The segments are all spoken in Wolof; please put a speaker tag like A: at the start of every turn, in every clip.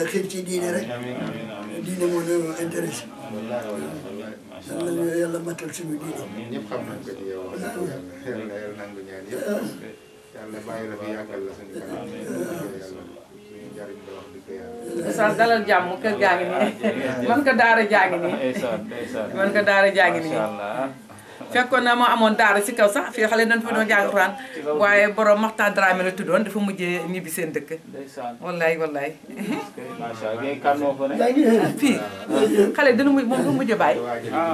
A: xëy ci diine rek diine moo ñu intéressé yàlla matal suñu diine
B: ñëpp xam nañ ko ci yow yàlla nangu ñaan yëpp yàlla bàyyi la fi yàggal la suñu kanam yàlla suñu njariñ la wax di ko yàlla
C: sa dalal jàmm kër gaa ngi nii man ko daara jaa ngi nii man ko daara jaa ngi nii fekkoon na ma amoon daara si kaw sax fii xale dañ fa doon jàng Alxuraan waaye borom Maxtaar Dramé la tuddoon dafa mujjee ñibbi seen dëkk wallaay wallaay fii xale dana mujj moom du mujj bàyyi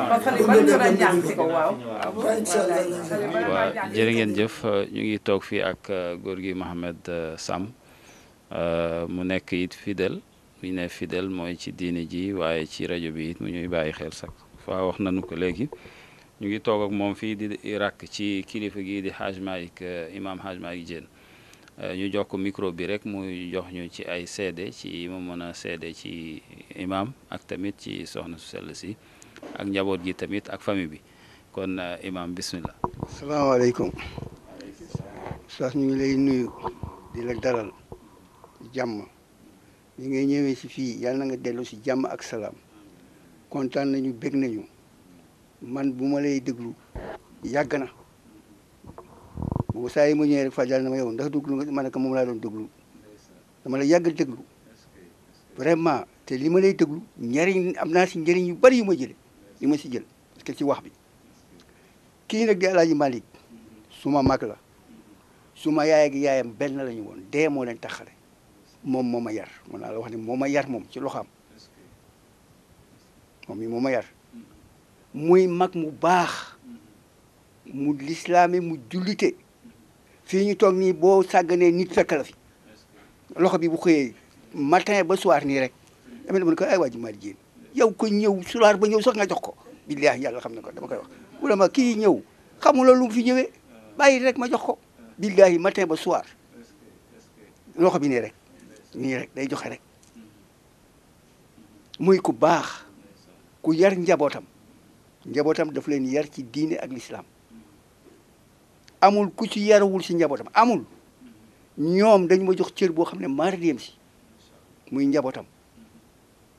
C: parce que xale bari ko daan jàng si kaw waaw
D: waaw jërë ngeen jëf ñu ngi toog fii ak góor gi Mohamed Sam mu nekk it fidèle bu ñu ne fidèle mooy ci diine ji waaye ci rajo bi it mu ñuy bàyyi xel sax fa wax nañu ko léegi ñu ngi toog ak moom fii di rakk ci kilifa gi di Hadj Malick imam Hadj Malick Diène ñu jox ko micro bi rek muy jox ñu ci ay seede ci mu mën a seede ci imam ak tamit ci soxna su sell si ak njaboot gi tamit ak famille bi kon imam bismillah.
E: asalaamaaleykum sax ñu ngi lay nuyu di la dalal jàmm ñi ngay ñëwee si fii yàlla na nga dellu si jàmm ak salaam kontaan nañu bég nañu man bu ma lay déglu yàgg na bu saa yi ma ñëwee rek fajal na ma yow ndax déglu nga ma ne ko moom laa doon déglu dama la yàgg déglu vraiment te li ma lay déglu njëriñ am naa si njëriñ yu bari yu ma jële li ma si jël parce que ci wax bi kii nag di Alaaji Malick suma mag la suma yaay ak yaayam benn la ñu woon dee moo leen taxale moom moo ma yar mën naa la wax ne moo ma yar moom ci loxaam moom mi moo ma yar muy mag mu baax mu lislaame mu jullite fii ñu toog nii boo sàgganee nit fekk la fi loxo bi bu xëyee matin ba soir nii rek dama ne ko ay waa ji Malick Diène yow ko ñëw soir ba ñëw sax nga jox ko billaahi yàlla xam ne ko dama koy wax wala ma kii ñëw xamuloo lu mu fi ñëwee bàyyi rek ma jox ko billaahi matin ba soir loxo bi nii rek day joxe rek muy ku baax ku yar njabootam daf leen yar ci diine ak l'islam amul ku ci yarawul si njabootam amul ñoom dañu ma jox cër boo xam ne maara diem si muy njabootam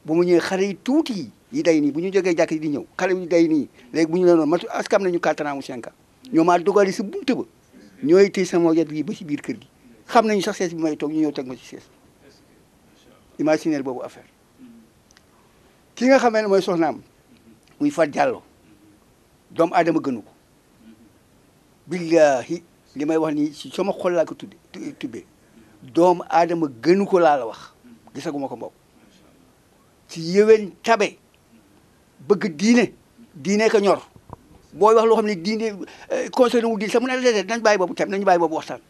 E: bu mu ñëwee xale yi tuuti yi day nii bu ñu jógee jàkk yi di ñëw xale yi day nii léegi bu ñu leen woon matu askam nañu 4 ans ou 5 ans ñoo maa dogali si buntu ba ñooy téye sama yet bi ba si biir kër gi xam nañu sax sees bi may toog ñu ñëw teg ma si sees imaginer boobu affaire ki nga xamee ne mooy soxnaam muy Fat Diallo doomu aadama gënu ko billahi li may wax nii si sama xol laa ko tubbee doomu aadama gënu ko laa la wax gisaguma ko mbokk si yéwén tabe bëgg diine ko ñor booy wax loo xam ne diine concerné wu diine sax mu ne la nañ bàyyi boobu tam nañu bàyyi boobu waxtaan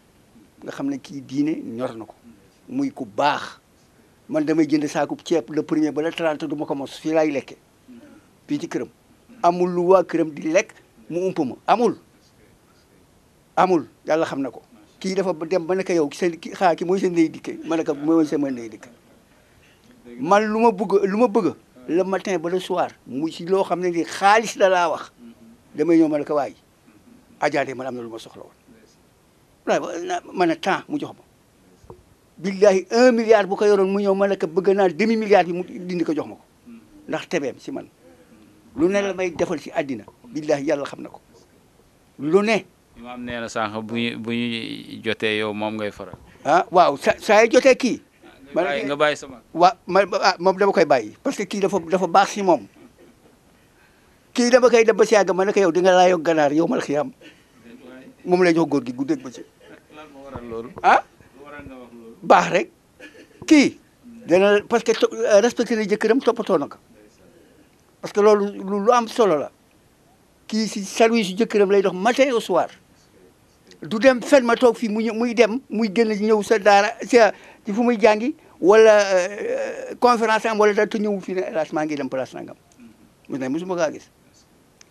E: nga xam ne kii diine ñor na ko muy ku baax man damay jënd saakub ceeb le premier ba le 30 du ma ko mos fii laay lekke fii ci këram amul lu waa këram di lekk mu ump ma amul yàlla xam na ko kii dafa dem ba ne ko yow ki mooy seen ndey dikke ma ne ko mooy sama ndey dikke man lu ma bëgg le matin ba le soir mu si loo xam ne ni xaalis la laa wax damay ñëw ma ne ko waay ajaade man am na lu ma soxla woon waaye ma ne temps mu jox ma billahi 1 milliard bu ko yoroon mu ñëw ma ne ko bëgg naa demi milliard bi mu dindi ko jox ma ko ndax tebeem si man lu ne la may defal si àddina billahi yàlla xam na ko lu ne.
D: imaam nee na sànq bu ñu jotee yow moom ngay faral.
E: waaw saa yi jotee kii.
D: nga bàyyi sama.
E: moom dama koy bàyyi parce que kii dafa baax si moom kii dama koy dem ba si yàgg ma ne ko yow di nga laayoo ganaar yow mal xiyam moom lay jox góor gi guddeeg ba ci.
D: lan moo waral loolu.
E: baax rek kii dana parce que respecté na jëkkëram toppatoo na ko parce que loolu lu am solo la kii si service yu jëkkëram lay dox matin au soir du dem fen ma toog fii muy dem muy génn ñëw sa daara ci fu muy jàngi wala conférence am wala da te ñëw fii ne hélas maa ngi dem place nangam mu ne mosuma kaa gis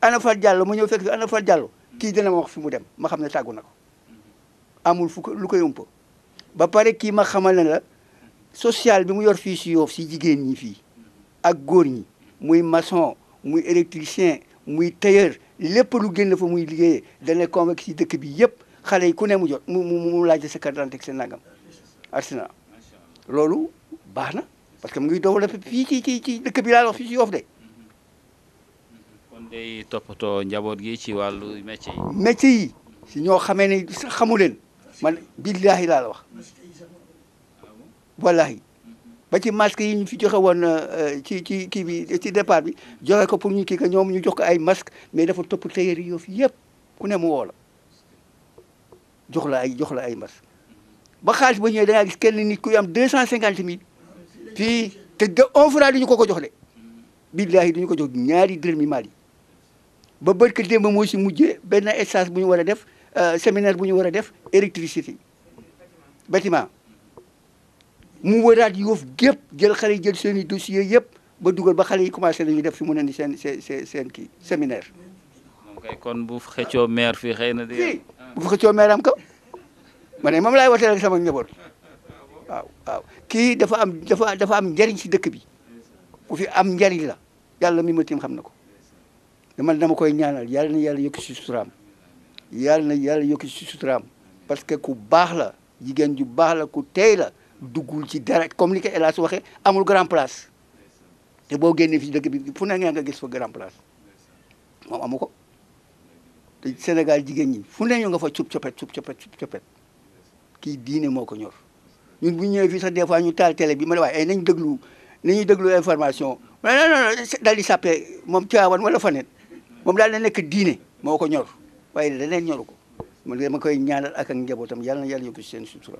E: ana Fat Diallo ma ñëw fekk fi ana Fat Diallo kii dina ma wax fi mu dem ma xam ne tàggu na ko amul lu koy umpa ba pare kii ma xamal ne la social bi mu yor fii si Yoff si jigéen ñi fii ak góor ñi muy maçon muy électricien muy tailleur lépp lu génn fa muy liggéeyee dana convaincre si dëkk bi yëpp xale yi ku ne mu jot mu laajte sa carte d'identité seen nangam arsena loolu baax na parce que mu ngi développé fii ci dëkk bi laa wax fii ci Yoff de.
D: kon day toppatoo njaboot gi ci wàllu métier yi.
E: métier yi si ñoo xamee ne sax xamu leen man billaahi laa la wax wallahi ba ci masque yi ñu fi joxe woon ci kii bi ci départ bi joxe ko pour ñu kii que ñoom ñu jox ko ay masque mais dafa topp tailleur yi Yoff yëpp ku ne mu woo la jox la ay masque ba xaalis ba ñëwee da ngaa gis kenn nit ku am 250 000 fii te de 1 franc duñu ko jox de billaahi duñu ko jox ñaari dërëmi Mali ba barke démb moo si mujjee benn stage bu ñu war a def séminaire bu ñu war a def électricité bâtiment mu waraat Yoff gépp jël xale yi jël seen i dossiers yëpp ba dugal ba xale yi commencé nañu def fi mu ne ni seen kii séminaire.
D: moom kay kon bu xëccoo maire fii xëy na.
E: fii bu xëccoo maire am ko ma ne moom laay wateel ak sama njaboot waaw kii dafa am njariñ si dëkk bi ku fi am njariñ la yàlla mi ma tim xam na ko man dama koy ñaanal yàlla na yàlla yokk si suturaam yàlla na yàlla yokk si suturaam parce que ku baax la jigéen ju baax la ku tey la duggul ci dara comme ni ko El Hadj waxee amul grand place te boo génnee fii dëkk bi fu ne nga gis fa grand place moom amu ko te Sénégal jigéen ñi fu ne ñu nga fa cup copet kii diine moo ko ñor ñun bu ñu ñëwee fii sax des fois ñu taal télé bi ma ne waaye nañuy déglu information non daal di sàppee moom Tiwaawan wala faneen moom daal na nekk diine moo ko ñor waaye leneen ñoru ko man dama koy ñaanal ak njabootam yàlla na yàlla yokk si seen sutura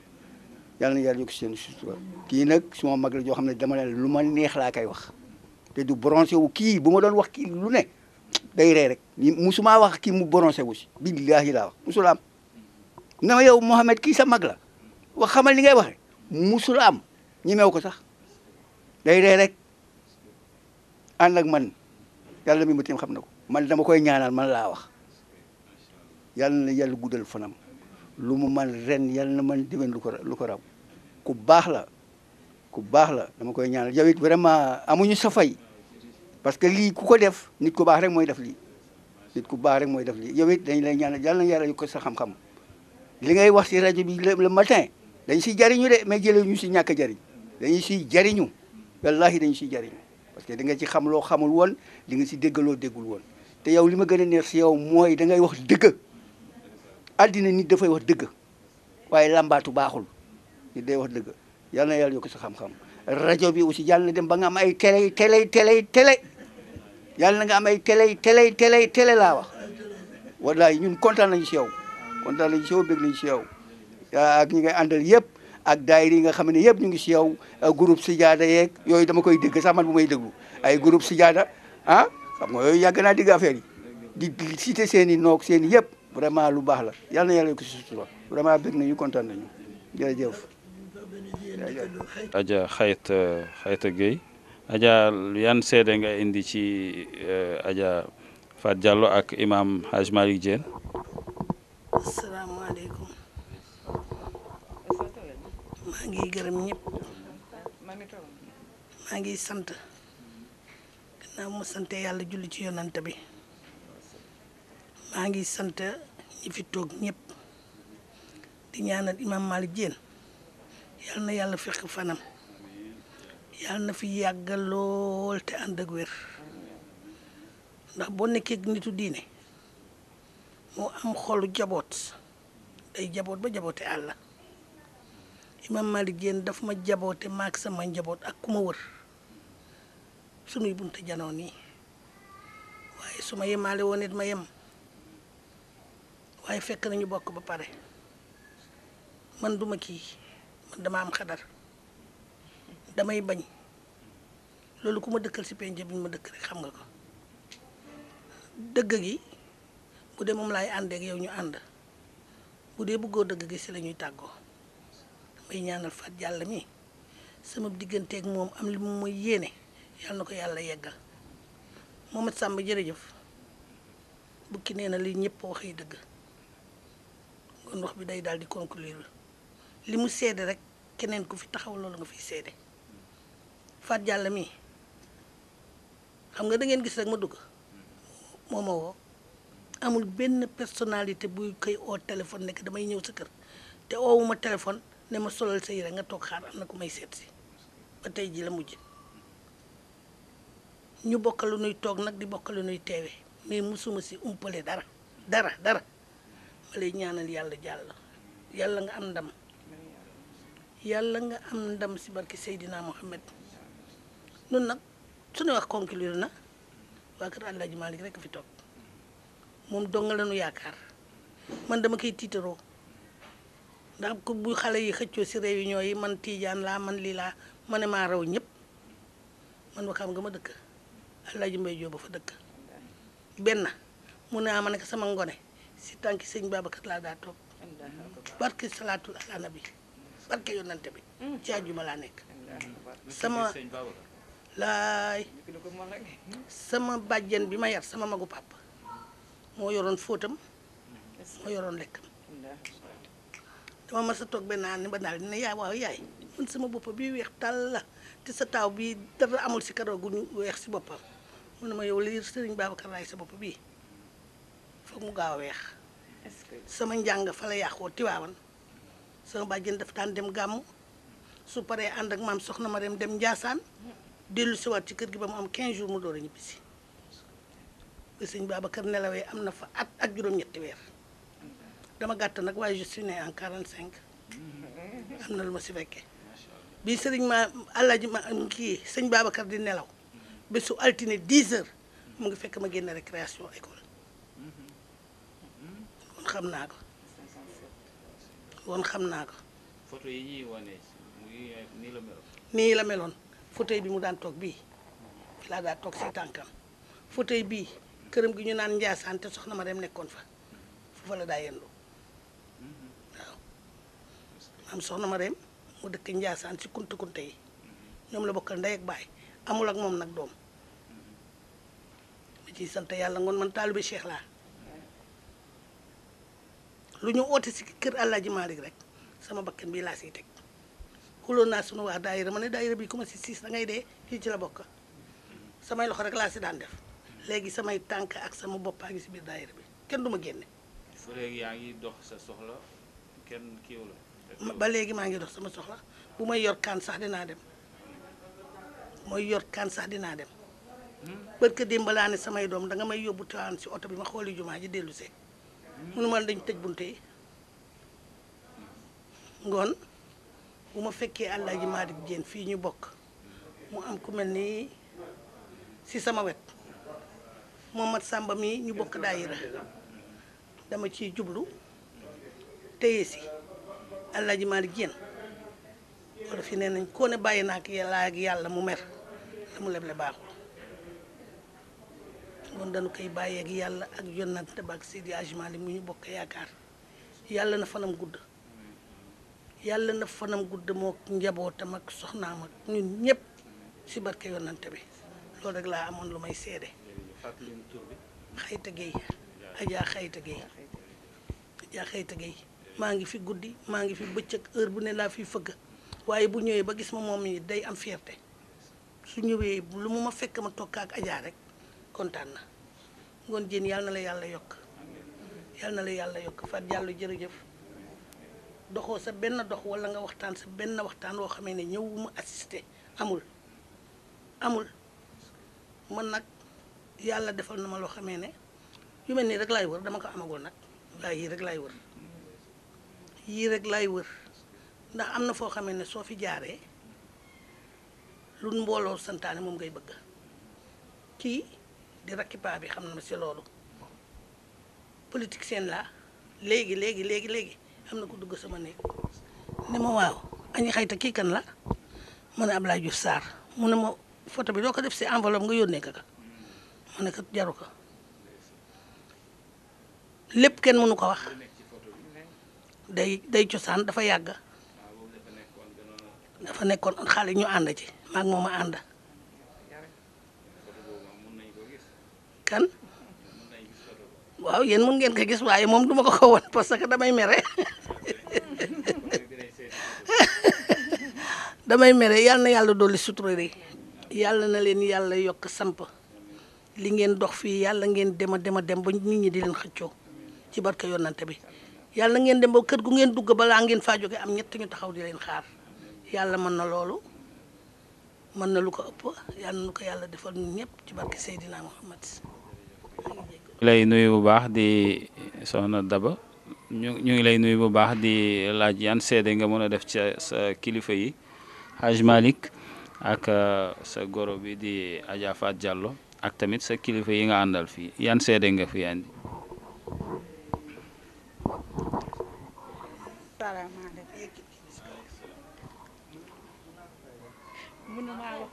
E: yàlla na yàlla yokk si seen sutura kii nag suma mag la joo xam ne dama ne lu ma neex laa koy wax te du bronché wu kii bu ma doon wax kii lu ne day ree rek musuma wax kii mu bronché wu si billaahi laa wax musula am na ma yow Mouhamed kii sa mag la wax xamal li ngay waxe musula am ñemew ko sax day ree rek ànd ak man yàlla mi ma tim xam na ko man dama koy ñaanal man laa wax yàlla na yàlla guddal fanam lu mu man ren yàlla na man déwén lu ko raw ku baax la dama koy ñaanal yow it vraiment amuñu sa fay parce que lii ku ko def nit ku baax rek mooy def lii yow it dañ lay ñaanal yàlla na yàlla yokk sa xam-xam li ngay wax si rajo bi le matin dañ siy jariñu de mais jëlee ñu si ñàkk a jariñ dañu siy jariñu wallahi dañu siy jariñu parce que da nga ci xam loo xamul woon di nga si déggaloo déggul woon te yow li ma gën a neex si yow mooy da ngay wax dëgg àddina nit dafay wax dëgg waaye lambaatu baaxul nit day wax dëgg yàlla na yàlla yokk sa xam-xam rajo bi aussi yàlla na dem ba nga am ay télé yàlla na nga am ay télé laa wax wallahi ñun kontaan nañu si yow bëgg nañu si yow ak ñi ngay àndal yëpp ak daayira yi nga xam ne yëpp ñu ngi si yow groupe Sijaada yeeg yooyu dama koy dégg sax man bu may déglu ay groupe Sijaada xam nga yooyu yàgg naa dégg affaire yi di cité seen i noog seen i yëpp vraiment lu baax la yàlla na yàlla ko si sutura vraiment bëgg nañu kontaan nañu jërëjëf.
D: Adja Xayta Gueye Adja yan seede nga indi ci Adja Fat Diallo ak imam Haj Malick Diène.
A: asalaamaaleykum maa ngi gërëm ñëpp maa ngi sant gannaaw mu sant yàlla julli ci yonante bi maa ngi sant ñi fi toog ñëpp di ñaanal imam Malick Diène yàlla na yàlla fekk fanam yàlla na fi yàggal lool te ànd ak wér ndax boo nekkee nitu diine moo am xolu jaboot day jaboot ba jaboote àlla imam Malick Diène daf ma jaboote maak sama njaboot ak ku ma wër sunuy bunte janoo nii waaye su ma yemaale woon it ma yem waaye fekk nañu bokk ba pare man duma kii man dama am xadar damay bañ loolu ku ma dëkkal si penc bi ñu ma dëkk rek xam nga ko dëgg gi bu dee moom laay àndeek yow ñu ànd bu dee bëggoo dëgg gi si la ñuy tàggoo damay ñaanal Fat Diallo mi sama digganteeg moom am li mu mooy yéene yàlla na ko yàlla yeggal Mohamed Samba jërëjëf bukki nee na li ñëpp waxee dëgg kon wax bi day daal di conclure li mu seede rek keneen ku fi taxaw loolu nga fiy seede Fat Diallo mi xam nga da ngeen gis rek ma dugg moo ma woo amul benn personnalité buy koy oo téléphone nekk damay ñëw sa kër te oowuma téléphone ne ma solal sa yére nga toog xaar am na ku may seet si ba tey ji la mujj ñu bokk lu nuy toog nag di bokk lu nuy teewe mais musuma si umpale dara ma lay ñaanal yàlla jàll yàlla nga am ndam yàlla nga am ndam si barki Seydina Mohamed nun nag suñu wax conclure na waa kër Alaaji Malick rek fi toog moom dong la nu yaakaar man dama koy tiitaroo ndax ku bu xale yi xëccoo si réunion yi man tiijaan laa man lii laa ma ne maa raw ñëpp man waxaam nga ma dëkk Alaaji Mbay Jóob ba fa dëkk benn mu ne ma ne ko sama ngone si tànki sëñ Babacar laa daa toog barke salaatul ala nabi barke yonante bi ci àjjuma laa nekk sama laay sama bàjjen bi ma yar sama magu papa moo yoroon fóotam moo yoroon lekkam dama mas a toog benn année ba daal dina yaay waaw yaay man sama bopp bi weex tàll la te sa taaw bi dara amul si karaw gu weex si boppam mu ne ma yow li sëriñ Babacar laay sa bopp bii foog mu gaaw a weex sama njàng fa la yàqoo Tiwaawan sama bàjjen dafa daan dem gàmmu su paree ànd ak maam soxna ma dem Njaasaan dellu si waat ci kër gi ba mu am 15 jours mu door a ñibbisi ba sëñ Babacar nelawee am na fa at ak juróom-ñetti weer dama gàtt nag waaye je suis né en 45 am na lu ma si fekkee bii sëriñ ma Alaaji ma kii sëñ Babacar di nelaw bésu altine 10 heures mu ngi fekk ma génn récréation école woon xam naa ko
D: photo yi ñuy wane nii la meloon.
A: nii la meloon fauteuil bi mu daan toog bii fi laa daa toog si tànkam fauteuil bii këram gi ñu naan Njaasaan te soxna ma dem nekkoon fa foofa la daa yendu waaw am soxna ma dem mu dëkk Njaasaan si kunte kunte yi ñoom la bokkal ndey ak baay amul ak moom nag doom ma ciy sant yàlla ngoon man taalibe Cheikh laa lu ñu oote si kër Alaaji Malick rek sama bakkan bii laa siy teg xuloon naa sunu waa daayira ma ne daayira bi ku ma si siis da ngay dee kii ci la bokk samay loxo rek laa si daan def léegi samay tànk ak sama bopp a ngi si biir daayira bi kenn du ma génne.
D: ba léegi yaa ngi dox sa soxla kenn kiiw la.
A: ba léegi maa ngi dox sama soxla bu may yor kaan sax dinaa dem barke démb laa ne samay doom danga may yóbbu Tiwaawan si oto bi ma xooli jumaa ji dellu see munu ma dañ tëj bunte yi ngoon bu ma fekkee Alaaji Malick Diène fii ñu bokk mu am ku mel ni si sama wet Momat Samba mi ñu bokk daayira dama ciy jublu téye si Alaaji Malick Diène wala fi nee nañ koo ne bàyyi naa ak yàlla mu mer la mu leble baaxul kon dañu koy bàyyee ak yàlla ak yonante ba ak Seydi Hadji Malick mu ñu bokk yaakaar yàlla na fanam gudd yàlla na fanam gudd moo njabootam ak soxnaam ak ñun ñëpp si barke yonante bi loolu rek laa amoon lu may seede Xayta Gueye Adja Xayta Gueye maa ngi fi guddi maa ngi fi bëccëg heure bu ne laa fi fëgg waaye bu ñëwee ba gis ma moom yi day am fierté su ñëwee lu mu ma fekk ma tokk ak Adja rek kontaan na ngoon jéen yàlla na la yàlla yokk Fat Diallo jërëjëf doxoo sa benn dox wala nga waxtaan sa benn waxtaan woo xamee ne ñëwuma assisté amul man nag yàlla defal na ma loo xamee ne yu mel nii rek laay wër dama ko amagul nag waaye yii rek laay wër ndax am na foo xamee ne soo fi jaaree lu mbooloo santaane moom ngay bëgg kii di rakki paa bi xam na ma si loolu politique seen laa léegi am na ko dugg sama néeg ne ma waaw añi Xayta kii kan la ma ne Ablaye Diouf Sarr mu ne ma photo bi doo ko def si enveloppe nga yónnee ko ma ne ko jaru ko lépp kenn mënu ko wax day cosaan dafa yàgg dafa nekkoon xale ñu ànd ci maag moom a ànd kan waaw yéen mën ngeen ko gis waaye moom duma ko won parce que damay mere yàlla na yàlla dolli sutura yi yàlla na leen yàlla yokk samp li ngeen dox fii yàlla ngeen dem ba nit ñi di leen xëccoo ci barke yonante bi yàlla ngeen dem ba kër gu ngeen dugg balaa ngeen faa jóge am ñett ñu taxaw di leen xaar yàlla mën na loolu mën na lu ko ëpp yàlla na ko yàlla defal ñun ñëpp ci barke Seydina Muhammad.
D: lay nuyu bu baax di soxna Daba ñu ngi lay nuyu bu baax di laaj yan seede nga mën a def ci sa kilifa yi Haj Malick ak sa goro bi di Adja Fat Diallo ak tamit sa kilifa yi nga àndal fii yan seede nga fi andi.
F: salaamaaleykum. mënumaa wax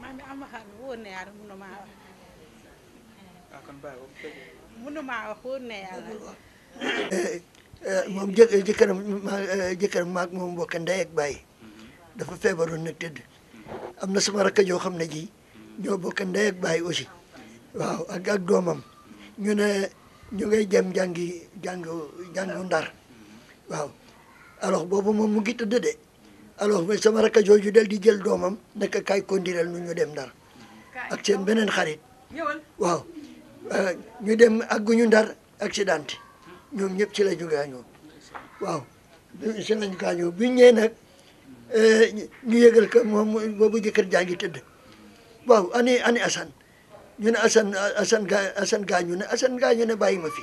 F: maa mi am xam wóor na yàlla mënumaa wax. mënumaa wax wóor na yàlla.
G: moom jëkkëram maag moom bokk ndey ak baay dafa feebaroon nag tëdd am na sama rakk joo xam ne ji ñoo bokk ndey ak baay aussi waaw ak doomam ñu ne ñu ngay jëm jàngu Ndar waaw alors boobu moom mu ngi tëdd de alors mais sama rakk jooju del di jël doomam nekk kay kondirel nu ñu dem Ndar ak seen beneen xarit waaw ñu dem àgguñu Ndar accidenté ñoom ñëpp ci la ñu gaañoo waaw ci lañu gaañoo bi ñëwee nag ñu yëgal ko moom boobu jëkkër jaa ngi tëdd waaw ani Assane ñu ne Assane gaañu ne bàyyi ma fi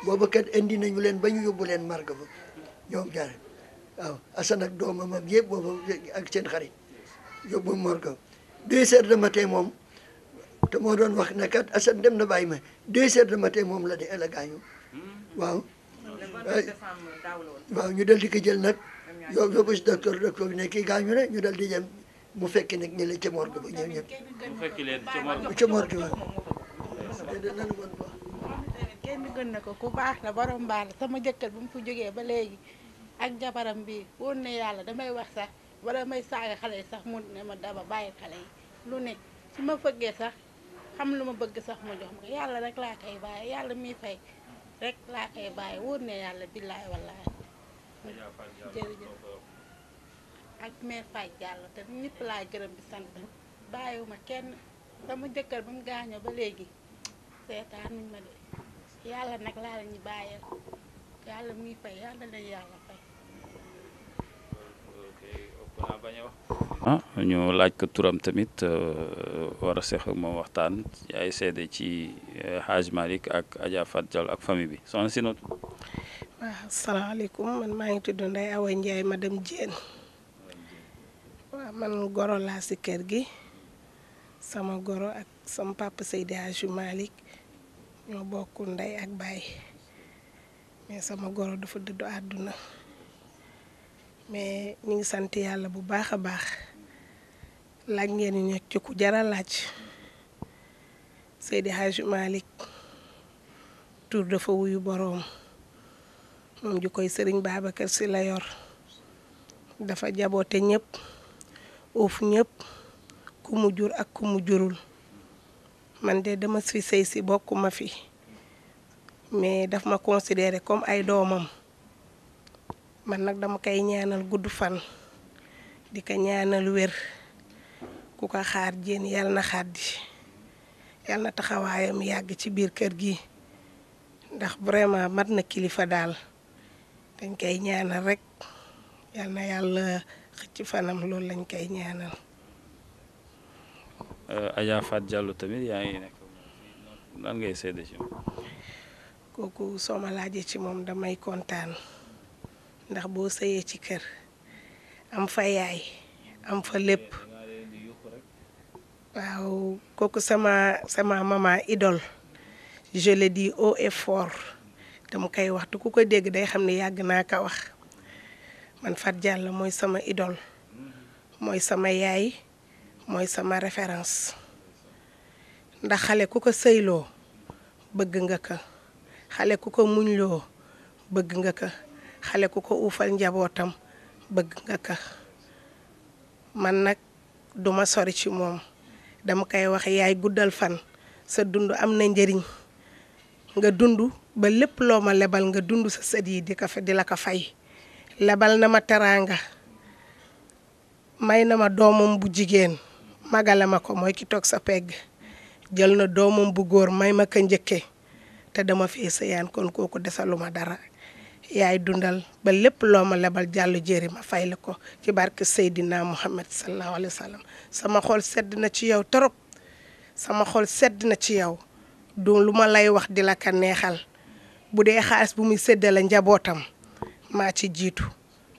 G: boobu kat indi nañu leen ba ñu yóbbu leen marga ba ñoom jaar waaw Assane ak doomam ak yëpp boobu ak seen xarit yóbbu marga 2 heures de matin moom te moo doon wax ne kat Assane dem na bàyyi ma 2 heures de matin moom la gaañu waaw ñu dal di ko jël nag yóbbu si docteur bi ne kii gaañu ne ñu dal di jëm mu fekki nag ñu leen ca morgue ba ñoom ñëpp ca morgue ba
F: kenn gën na ko ku baax la borom baax la sama jëkkër bu mu fi jógee ba léegi ak jabaram bi wóor na yàlla damay wax sax wala may saaga xale yi sax mu ne ma Daba bàyyi xale yi lu ne su ma fëggee sax xam lu ma bëgg sax ma jox ma ko yàlla rek laa koy bàyyi yàlla miy fay rek laa koy bàyyi wóor na yàlla billaay wallaay jërëjëf ak mère Faye Diallo te ñëpp laa gërëm di sant bàyyiwuma kenn sama jëkkër ba mu gaañoo ba léegi seetaan nuñ ma de yàlla nag laa la ñu bàyyeel yàlla muy fay yàlla lañu yàlla fay.
D: ñu laaj ko turam tamit war a seq ak moom waxtaan ay seede ci Haj Malick ak Adja Fat Diallo ak famille bi soxna si noonu.
H: waaw salaamaaleykum man maa ngi tudd Ndeye Awa Ndiaye madame Diène waaw man goro laa si kër gi sama goro ak sama papa Seydi Haj Malick ñoo bokk ndey ak baay mais sama goro dafa dëddu àdduna mais ñu ngi sant yàlla bu baax a baax laaj ngeen ñu ci ku jara laaj Seydi Haj Malick tur dafa wuyu boroom moom ju koy Sëriñ Babacar Si la yor dafa jaboote ñëpp uuf ñëpp ku mu jur ak ku mu jurul man de dama fi sëy si bokkuma fi mais daf ma considéré comme ay doomam man nag dama koy ñaanal gudd fan di ko ñaanal wér ku ko xaar jéen yal na xaddi yal na taxawaayam yàgg ci biir kër gi ndax vraiment mat na kilifa daal dañ koy ñaanal rek yal na yàlla xëcc fanam loolu lañ koy ñaanal.
D: Adja Fat Diallo tamit yaa ngi nekk lan ngay seede ci moom.
H: kooku soo ma laajee ci moom damay kontaan ndax boo sëyee ci kër am fa yaay am fa lépp waaw kooku sama maman idole je le dis haut et fort dama koy waxtu ku ko dégg day xam ne yàgg naa ko wax man Fat Diallo mooy sama idole mooy sama yaay mooy sama référence ndax xale ku ko sëyloo bëgg nga ko xale ku ko muñloo bëgg nga ko xale ku ko uufal njabootam bëgg nga ko man nag duma sori ci moom dama koy wax yaay guddal fan sa dund am na njëriñ nga dund ba lépp loo ma lebal nga dund sa sët yi di la ko fay lebal na ma teraanga may na ma doomam bu jigéen magale ma ko mooy ki toog sa pegg jël na doomam bu góor may ma ko njëkke te dama fee sëyaan kon kooku desaluma dara yaay dundal ba lépp loo ma lebal jàllu jéeri ma fay la ko ci barke Seydina Muhammad sallallahu alayhi wa sallam sama xol sedd na ci yow torop sama xol sedd na ci yow du lu ma lay wax di la ka neexal bu dee xaalis bu muy séddale njabootam maa ci jiitu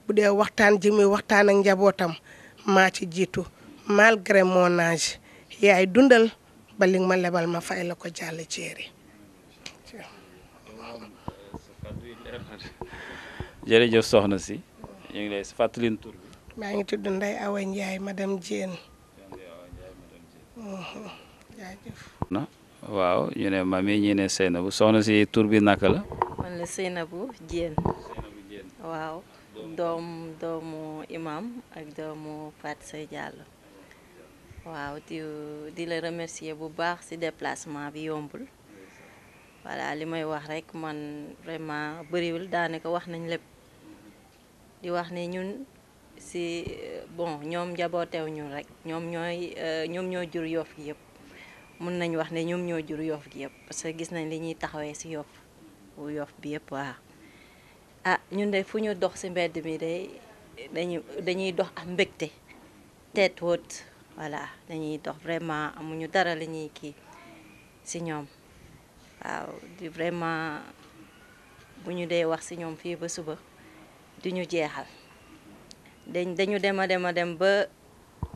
H: bu dee waxtaan ji muy waxtaan ak njabootam maa ci jiitu malgré mon âge yaay dundal ba li ma lebal ma fay la ko jàll jéeri.
D: jërëjëf soxna si ñu ngi lay fàttalin tur bi.
H: maa ngi tudd Ndeye Awa Ndiaye madame Diène. jaajëf.
D: waaw ñu ne mami ñi ne Seynabou soxna si tur bi naka la.
I: man la Seynabou Diène. waaw doomu imam ak doomu Fatou Seye Diallo. waaw di la remercier bu baax ci déplacement bi yombul. voilà li may wax rek man vraiment bëriwul daanaka wax nañ lépp di wax ne ñun ci bon ñoom njabootew ñun rek ñoom ñoo jur Yoff gi yëpp mun nañ wax ne ñoom ñoo jur Yoff gi yëpp parce que gis nañ li ñuy taxawee ci Yoff bu Yoff bi yëpp waaw ah ñun de fu ñu dox ci mbedd mi de dañuy dox ak mbégte tête haute voilà dañuy dox vraiment amuñu dara la ñuy kii ci ñoom waaw di vraiment bu ñu dee wax ci ñoom fii ba suba duñu jeexal dañu dem ba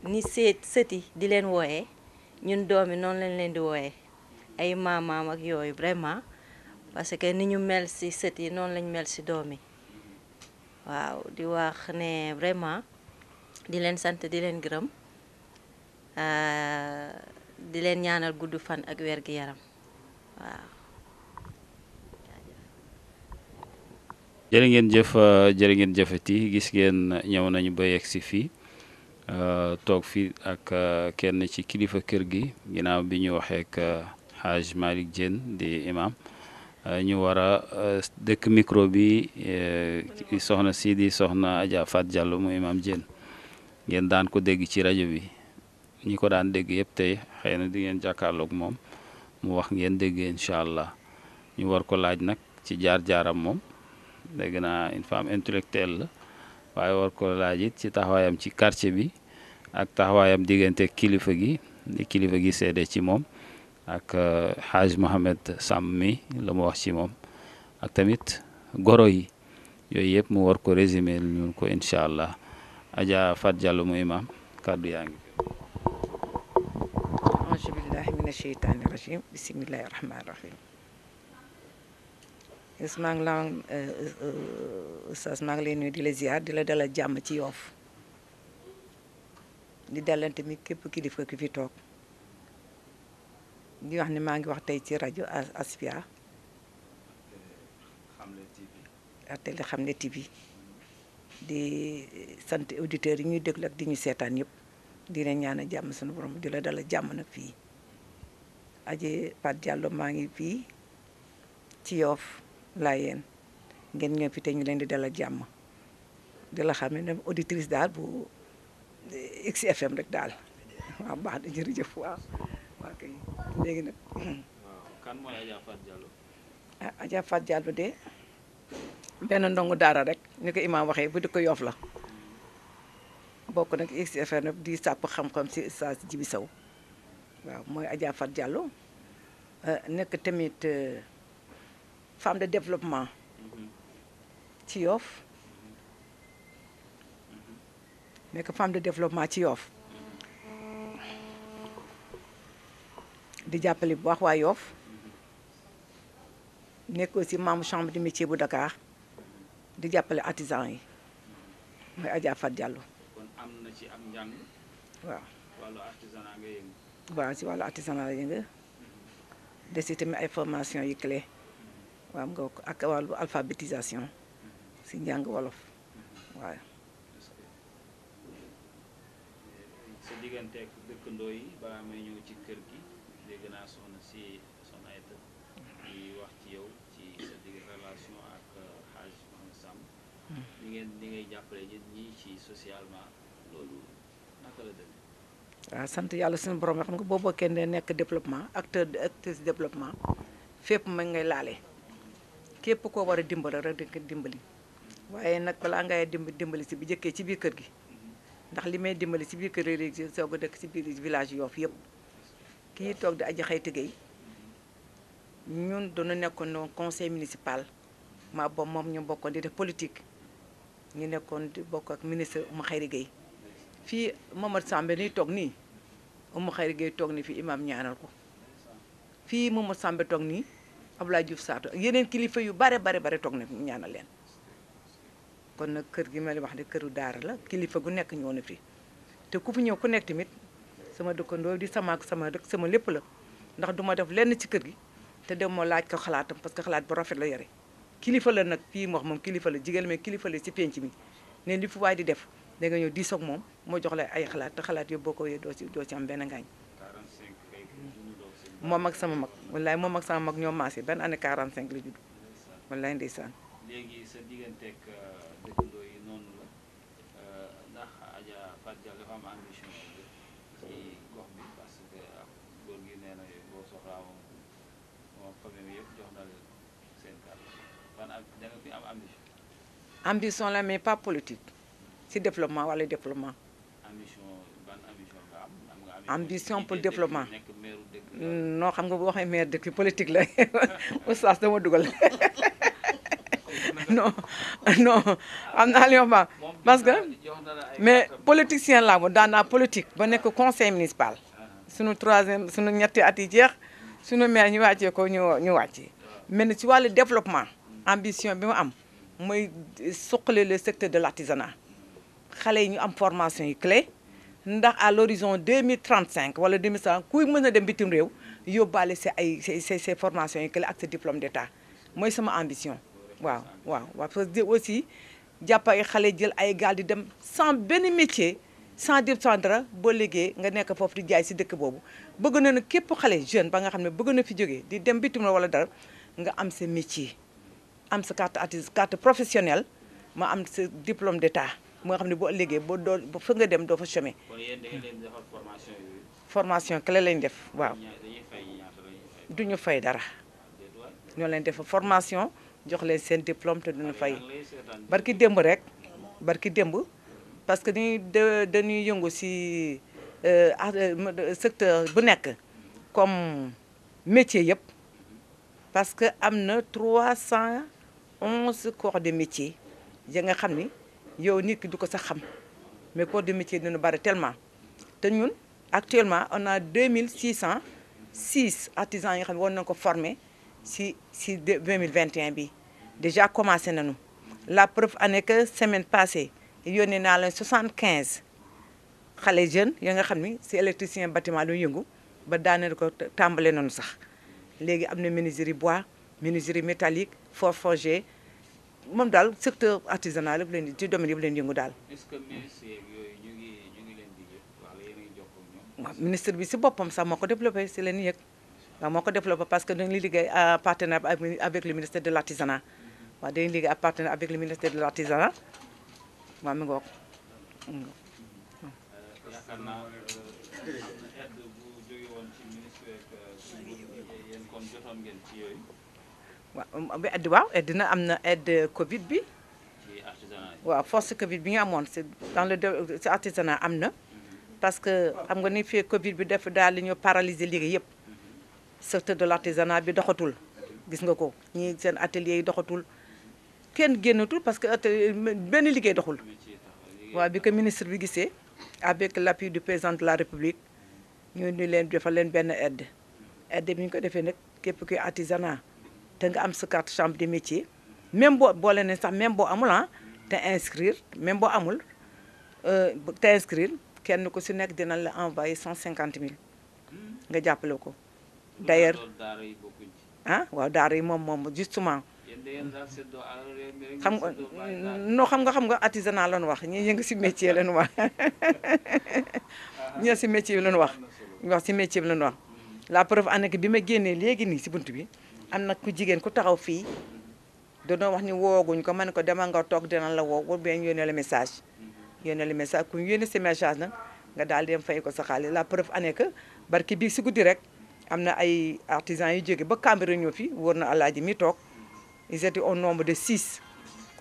I: ni sëti di leen wooyee ñun doomi noonu lañ leen di wooyee ay maamaam ak yooyu vraiment parce que ni ñu mel ci sët yi noonu lañ mel ci doom yi waaw di wax ne vraiment di leen sant di leen gërëm di leen ñaanal gudd fan ak wér gi yaram waaw.
D: jërë ngeen jëfati gis ngeen ñëw nañu ba yegg si fii toog fii ak kenn ci kilifa kër gi ginnaaw bi ñu waxee ak Haj Malick Diène di imam ñu war a dëkk micro bi soxna si di soxna Adja Fat Diallo mu imam Diène ngeen daan ko dégg ci rajo bi ñi ko daan dégg yëpp tey xëy na di ngeen jàkkaarloog moom mu wax ngeen dégg incha allah ñu war ko laaj nag ci jaar-jaaram moom dégg naa une femme intellectuelle la waaye war ko laaj it ci taxawaayam ci quartier bi ak taxawaayam diggante kilifa gi seede ci moom ak Haj Mohamed Sam mi la mu wax ci moom ak tamit goro yi yooyu yëpp mu war ko résumé ñun ko incha allah Adja Fat Diallo mu imam kàddu yaa ngi.
C: auzu billahi mina sheytaani rajim bismillahi rahmaani rahim. maa ngi la Oustaz maa ngi lay nuyu di la ziar di la dalal jàmm ci Yoff di dalante mi képp kilifa ki fi toog di wax ne maa ngi wax tey ci rajo Asfia ak télé Xamle TV di sant auditeurs yi ñuy déglu ak di ñu seetaan yëpp di leen ñaan jàmm sunu borom di la dalal jàmm nag fii Adja Fat Diallo maa ngi fii ci Yoff laa yéen ngeen ñëw fi te ñu leen di dalal jàmm di la xam ne auditrice daal bu XFM rek daal waaw baax na jërëjëf waaw kay léegi nag.
D: kan mooy Adja Fat Diallo.
C: ah Adja Fat Diallo de benn ndongo daara rek ni ko imaam waxee bu di ko Yoff la bokk nag XFM nag di sàpp xam-xam si Oustaz Djibi Sow waaw mooy Adja Fat Diallo nekk tamit. femme de développement ci Yoff nekk femme de développement ci Yoff di jàppale bu baax waa Yoff nekk aussi membre chambre de métier bu Dakar di jàppale artisan yi mooy Adja Fat Diallo.
D: kon am na ci am njàng.
C: waaw
D: wàllu artisanat nga yëngu.
C: waaw si wàllu artisanat la yëngu des si tamit ay formation yu clé waaw nga ko ak wàllu alphabétisation si njàng wolof waaw.
D: sa digganteeg dëkkandoo yi balaa may ñëw ci kër gi dégg naa soxna Aïda di wax ci yow ci sa digg relation ak Haj Mohamed Sam ni ngay jàppale nit ñi ci socialement loolu naka la demee.
C: waaw sant yàlla suñu borom xam nga boo bokkee ne nekk développement actrice développement fépp ma ngay laale képp koo war a dimbali rek di ko dimbali waaye nag balaa ngay dimbali si bi jëkkee ci biir kër gi ndax li may dimbali ci biir kër yi léegi soog a dëkk ci biir village Yoff yëpp kii toog di Adja Xayti Gueye ñun dañu nekkoon conseil municipal maa boobu moom ñu bokkoon di def politique ñu nekkoon di bokk ak ministre Oumou Khayri Gueye fii Mamadou Sambe nii toog nii Oumou Khayri Gueye toog nii fii imam ñaanal ko fii Mamadou Sambe toog nii Abdoulaye Diouf Sarr yeneen kilifa yu bare toog na ñaanal leen kon nag kër gi ma li wax ne këru daara la kilifa gu nekk ñëw na fi te ku fi ñëw ku nekk tamit sama dëkkandoo di sama dëkk sama lépp la ndax duma def lenn ci kër gi te dem moo laaj ko xalaatam parce que xalaat bu rafet la yore kilifa la nag fii mu wax moom kilifa la jigéen mais kilifa la ci penc mi ne li fu waay di def da nga ñëw diisoog moom moo jox la ay xalaat te xalaat yooyu boo ko wéyee doo ci am benn ngaañ moom ak sama mag wallaay moom ak sama mag ñoom maase benn année 45 la judd wallaay ndeysaan
D: léegi sa digganteeg dëkkandoo yi noonu la ndax Adja Fatou Diallo dafa am ambition ci gox bi parce que góor gi nee na boo soxlaa moom famille yëpp jox na leen seen kàddu ban da nga fi am ambition.
C: ambition la mais pas politique si développement wala développement.
D: ambition ban ambition nga am nga
C: ambition pour développement
D: nekk maire dëkk
C: non xam nga bu waxee maire dëkk politique la oustaz dama dugal. non am naa li ma parce que mais politicien laa moom daan naa politique ba nekk conseil municipal sunu ñetti at yi jeex sunu maire ñu wàccee ko ñu wàccee mais ci wàllu développement ambition bi mu am mooy suqali le secteur de l'artisanat xale yi ñu am formation yi clé ndax à l'horizon 2035 wala 2050 kuy mën a dem bitim réew yóbbaale ces formations yi clé ak sa diplôme d'état mooy sama ambition waaw parce que aussi jàpp ay xale jël ay gaal di dem sans benn métier sans dara boo liggéey nga nekk foofu di jaay si dëkk boobu bëgg na ne képp xale jeune ba nga xam ne bëgg na fi jógee di dem bitim la wala dara nga am sa métier am sa carte professionnelle ma am sa diplôme d'état moo nga xam ne boo liggéey boo fa nga dem doo fa chômer.
D: kon yéen da ngeen leen defal formation yooyu.
C: formation clé lañ def waaw. duñu fay dara. ñoo leen def formation. jox leen seen diplôme te duñu fay barki démb parce que dañuy yëngu ci secteur bu nekk comme métier yëpp parce que am na 311 corps de métier ya nga xam ni yow nit ki du ko sax xam mais corps de métier dina bari tellement te ñun actuellement on a 2606 artisans yi nga xam ne war nañu ko former si 2021 bi déjà commencé nañu la preuve année que semaine passée yónnee naa leen 75 xale jeunes ya nga xam ni si électricien bâtiment lu yëngu ba daaneel ko tàmbale nañu sax léegi am na menuiserie bois menuiserie métallique forger moom daal secteur artisanal yëpp leen ci domaine yëpp leen yëngu daal.
D: est-ce que ministre yooyu ñu ngi leen di yëg wala yéen a ngi jokkoo ak ñoom.
C: waaw ministre bi si boppam sax moo ko développé si leen yëg. waaw moo ko développé parce que dañuy liggéey en partenariat avec le ministère de l'artisanat waaw dañuy liggéey en partenariat avec le ministère de l'artisanat waaw mi ngi wax.
D: yaakaar naa aide bu jóge woon ci ministère yéen kon jotoon ngeen ci yooyu.
C: waaw aide na am na aide Covid bi.
D: ci artisanat yi.
C: waaw force Covid bi ñu amoon c'est dans le ci artisanat am na parce que xam nga ni fii Covid bi def daal li ñu paralyser liggéey yëpp. secteur de l'artisanat bi doxatul gis nga ko ñii seen atelier yi doxatul kenn génnatul parce que benn liggéey doxul waaw bi ko ministre bi gisee avec l'appui du président de la République ñu leen defal leen benn aide bi ñu ko defee nag képp kuy artisanat te nga am sa carte chambre de métier même boo boole ne sax même boo amul te inscrire même boo amul te inscrire kenn ku si nekk dina la envoyer 150 000 nga jàppale ko. d'ailleurs waaw daara yi moom justement xam nga artisanat lañu wax ñi yëngu ci métier lañu wax ñi ci métier bi lañu wax ci métier bi lañu wax la preuve année bi ma génnee léegi nii ci bunt bi am na ku jigéen ku taxaw fii dañoo wax ni wooguñ ko man ko demal nga toog dina la woo wala bien yónnee le message ku yónnee ci message nag nga daal di dem fay ko sa xaalis la preuve année que barki bii ci guddi rek am na ay artisans yu jóge ba Cambérène ñëw fi wóor na alaaji mi toog ils étaient au nombre de 6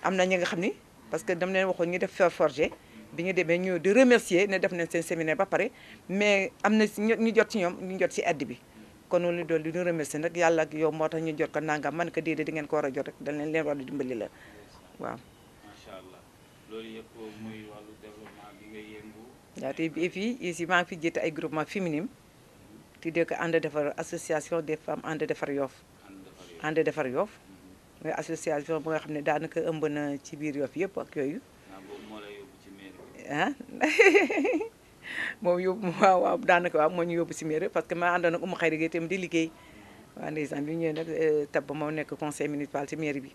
C: am na ñi nga xam ni parce que dam leen waxoon ñu def fer forgé bi ñu demee ñu di remercier ne def nañ seen séminaire ba pare mais am na ñu jot ci ñoom ñu jot ci aide bi kon loolu doon di ñu remercier nag yàlla ak yow moo tax ñu jot ko nangam man ko déedéet di ngeen ko war a jot rek dañ leen war a dimbali la waaw.
D: macha allah loolu yëpp muy wàllu développement bi nga yëngu.
C: waaw te et puis ici maa ngi fi jiite ay groupement féminin tuddee ko ànd defar association des femmes ànd defar Yoff. ànd defar Yoff mooy association bu nga xam ne daanaka ëmb na ci biir Yoff yëpp ak yooyu. ah moom yóbbu waaw daanaka waaw moo ñu yóbbu si mairie parce que ma àndoon ak Oumou Khayri Gueye tamit di liggéey waaw ndeysaan bi ñëwee nag tab moo nekk conseil municipal ci mairie bi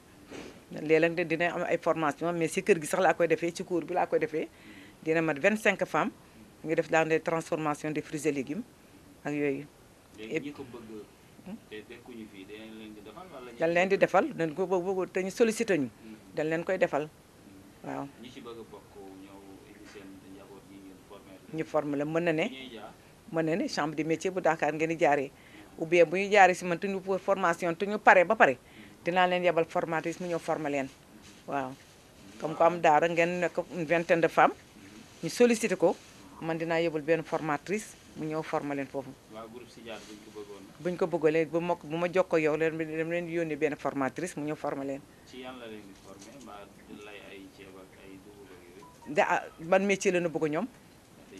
C: léeg-léeg dina am ay formation mais si kër gi sax laa koy defee ci cour bi laa koy defee dina mat 25 femmes ngi def dans des transformations des fruits et légumes ak yooyu.
D: léegi ñi ko bëgg te dëkkuñu fii dañ leen di defal wala.
C: dañ leen di defal dañ ko bëgg te ñu sollicité ñu dañ leen koy defal waaw.
D: ñi ci bëgg a bokk ñëw indi seen njaboot yi ngeen formé
C: ñu formé la mën na ne chambre de métier bu Dakar ngeen di jaaree ou bien bu ñu jaaree si man te ñu pour formation te ñu pare ba pare dinaa leen yebal formatrice mu ñëw formé leen waaw. comme ko am daara ngeen nekk une vingtaine de femmes ñu sollicité ko man dinaa yebal benn formatrice mu ñëw formé leen foofu.
D: waaw groupe Sidiar buñ ko bëggoon.
C: buñ ko bëggoon bu ma jokkoo yow leen dem leen yónnee benn formatrice mu ñëw formé leen.
D: ci yan la leen di formé mbaa lay ay ceeb ak ay dugub ak yooyu.
C: ban métier la ñu bëgg ñoom.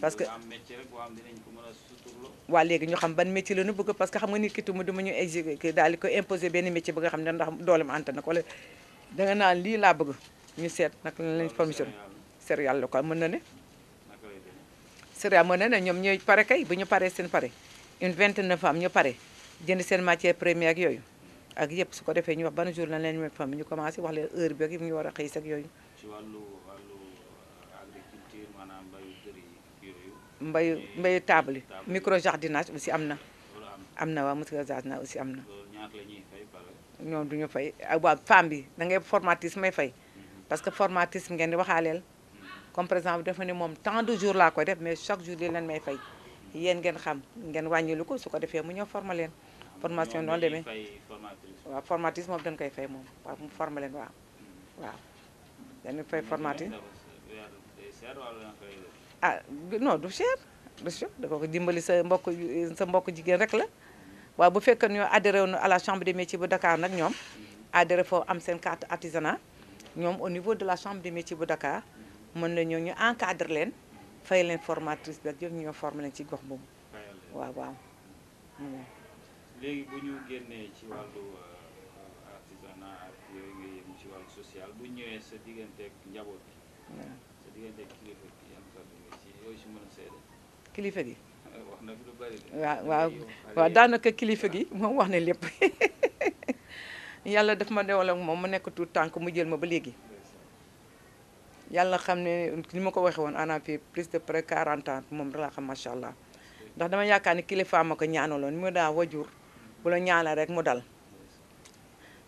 C: parce que
D: am métier rek boo xam dinañ ko mën a suturloo.
C: waa léegi ñu xam ban métier la ñu bëgg parce que xam nga nit ki tumu dama ñu exécuté daal di ko imposer benn métier ba nga xam ne ndax doolem anta na ko wala danga naan lii laa bëgg ñu seet nag lañ formation céréale la ko mën na ne. céréale mën na ne ñoom ñooy pare kay bu ñu paree seen pare une vingtaine de femmes ñu pare jënd seen matière première ak yooyu ak yëpp su ko defee ñu wax ban jour lañ leen may femme ñu commencé wax leen heure bi ak ñu war a xëy ak yooyu.
D: ci wàllu agriculture maanaam mbayu kër yi yooyu.
C: mbayu table yi micro jardinage aussi am na. am na waaw micro jardinage aussi am na.
D: loolu ñaata la ñuy fay pare.
C: ñoom du ñu fay waaw femme bi da ngay formatrice may fay parce que formatrice ngeen di waxaaleel comme par exemple dafa ne moom tant de jours laa koy def mais chaque jour di leen may fay yéen ngeen xam ngeen wàññilu ko su ko defee mu ñëw former leen. formation noonu demee waaw formatrice moom dañ koy fay moom waaw mu former leen waaw waaw dañu fay formatrice ah non du cher da ko dimbali sa mbokk jigéen rek la waaw bu fekkee ñoo adhéré woon à la chambre des métiers bu Dakar nag ñoom adhéré foofu am seen carte artisanat ñoom au niveau de la chambre des métiers bu Dakar mën na ñëw ñu encadre leen fay leen formatrice bi ak yëpp ñoo formé leen ci gox boobu waaw waaw.
D: léegi bu ñu génnee ci wàllu artisanat ak yooyu nga yëngu ci wàllu social bu ñëwee sa digganteeg njaboot bi sa digganteeg kilifa gi yan kàddu nga ci yooyu si mën a seede.
C: kilifa gi.
D: wax na fi lu bari de.
C: waaw daanaka kilifa gi moom wax na lépp yàlla daf ma newal ak moom mu nekk tout tànk mu jël ma ba léegi yàlla xam ne ni ma ko waxee woon ana fi plus de près 40 ans moom da laa xam macha allah ndax dama yaakaar ni kilifa ma ko ñaanaloon mu daa wajur bu la ñaanal rek mu dal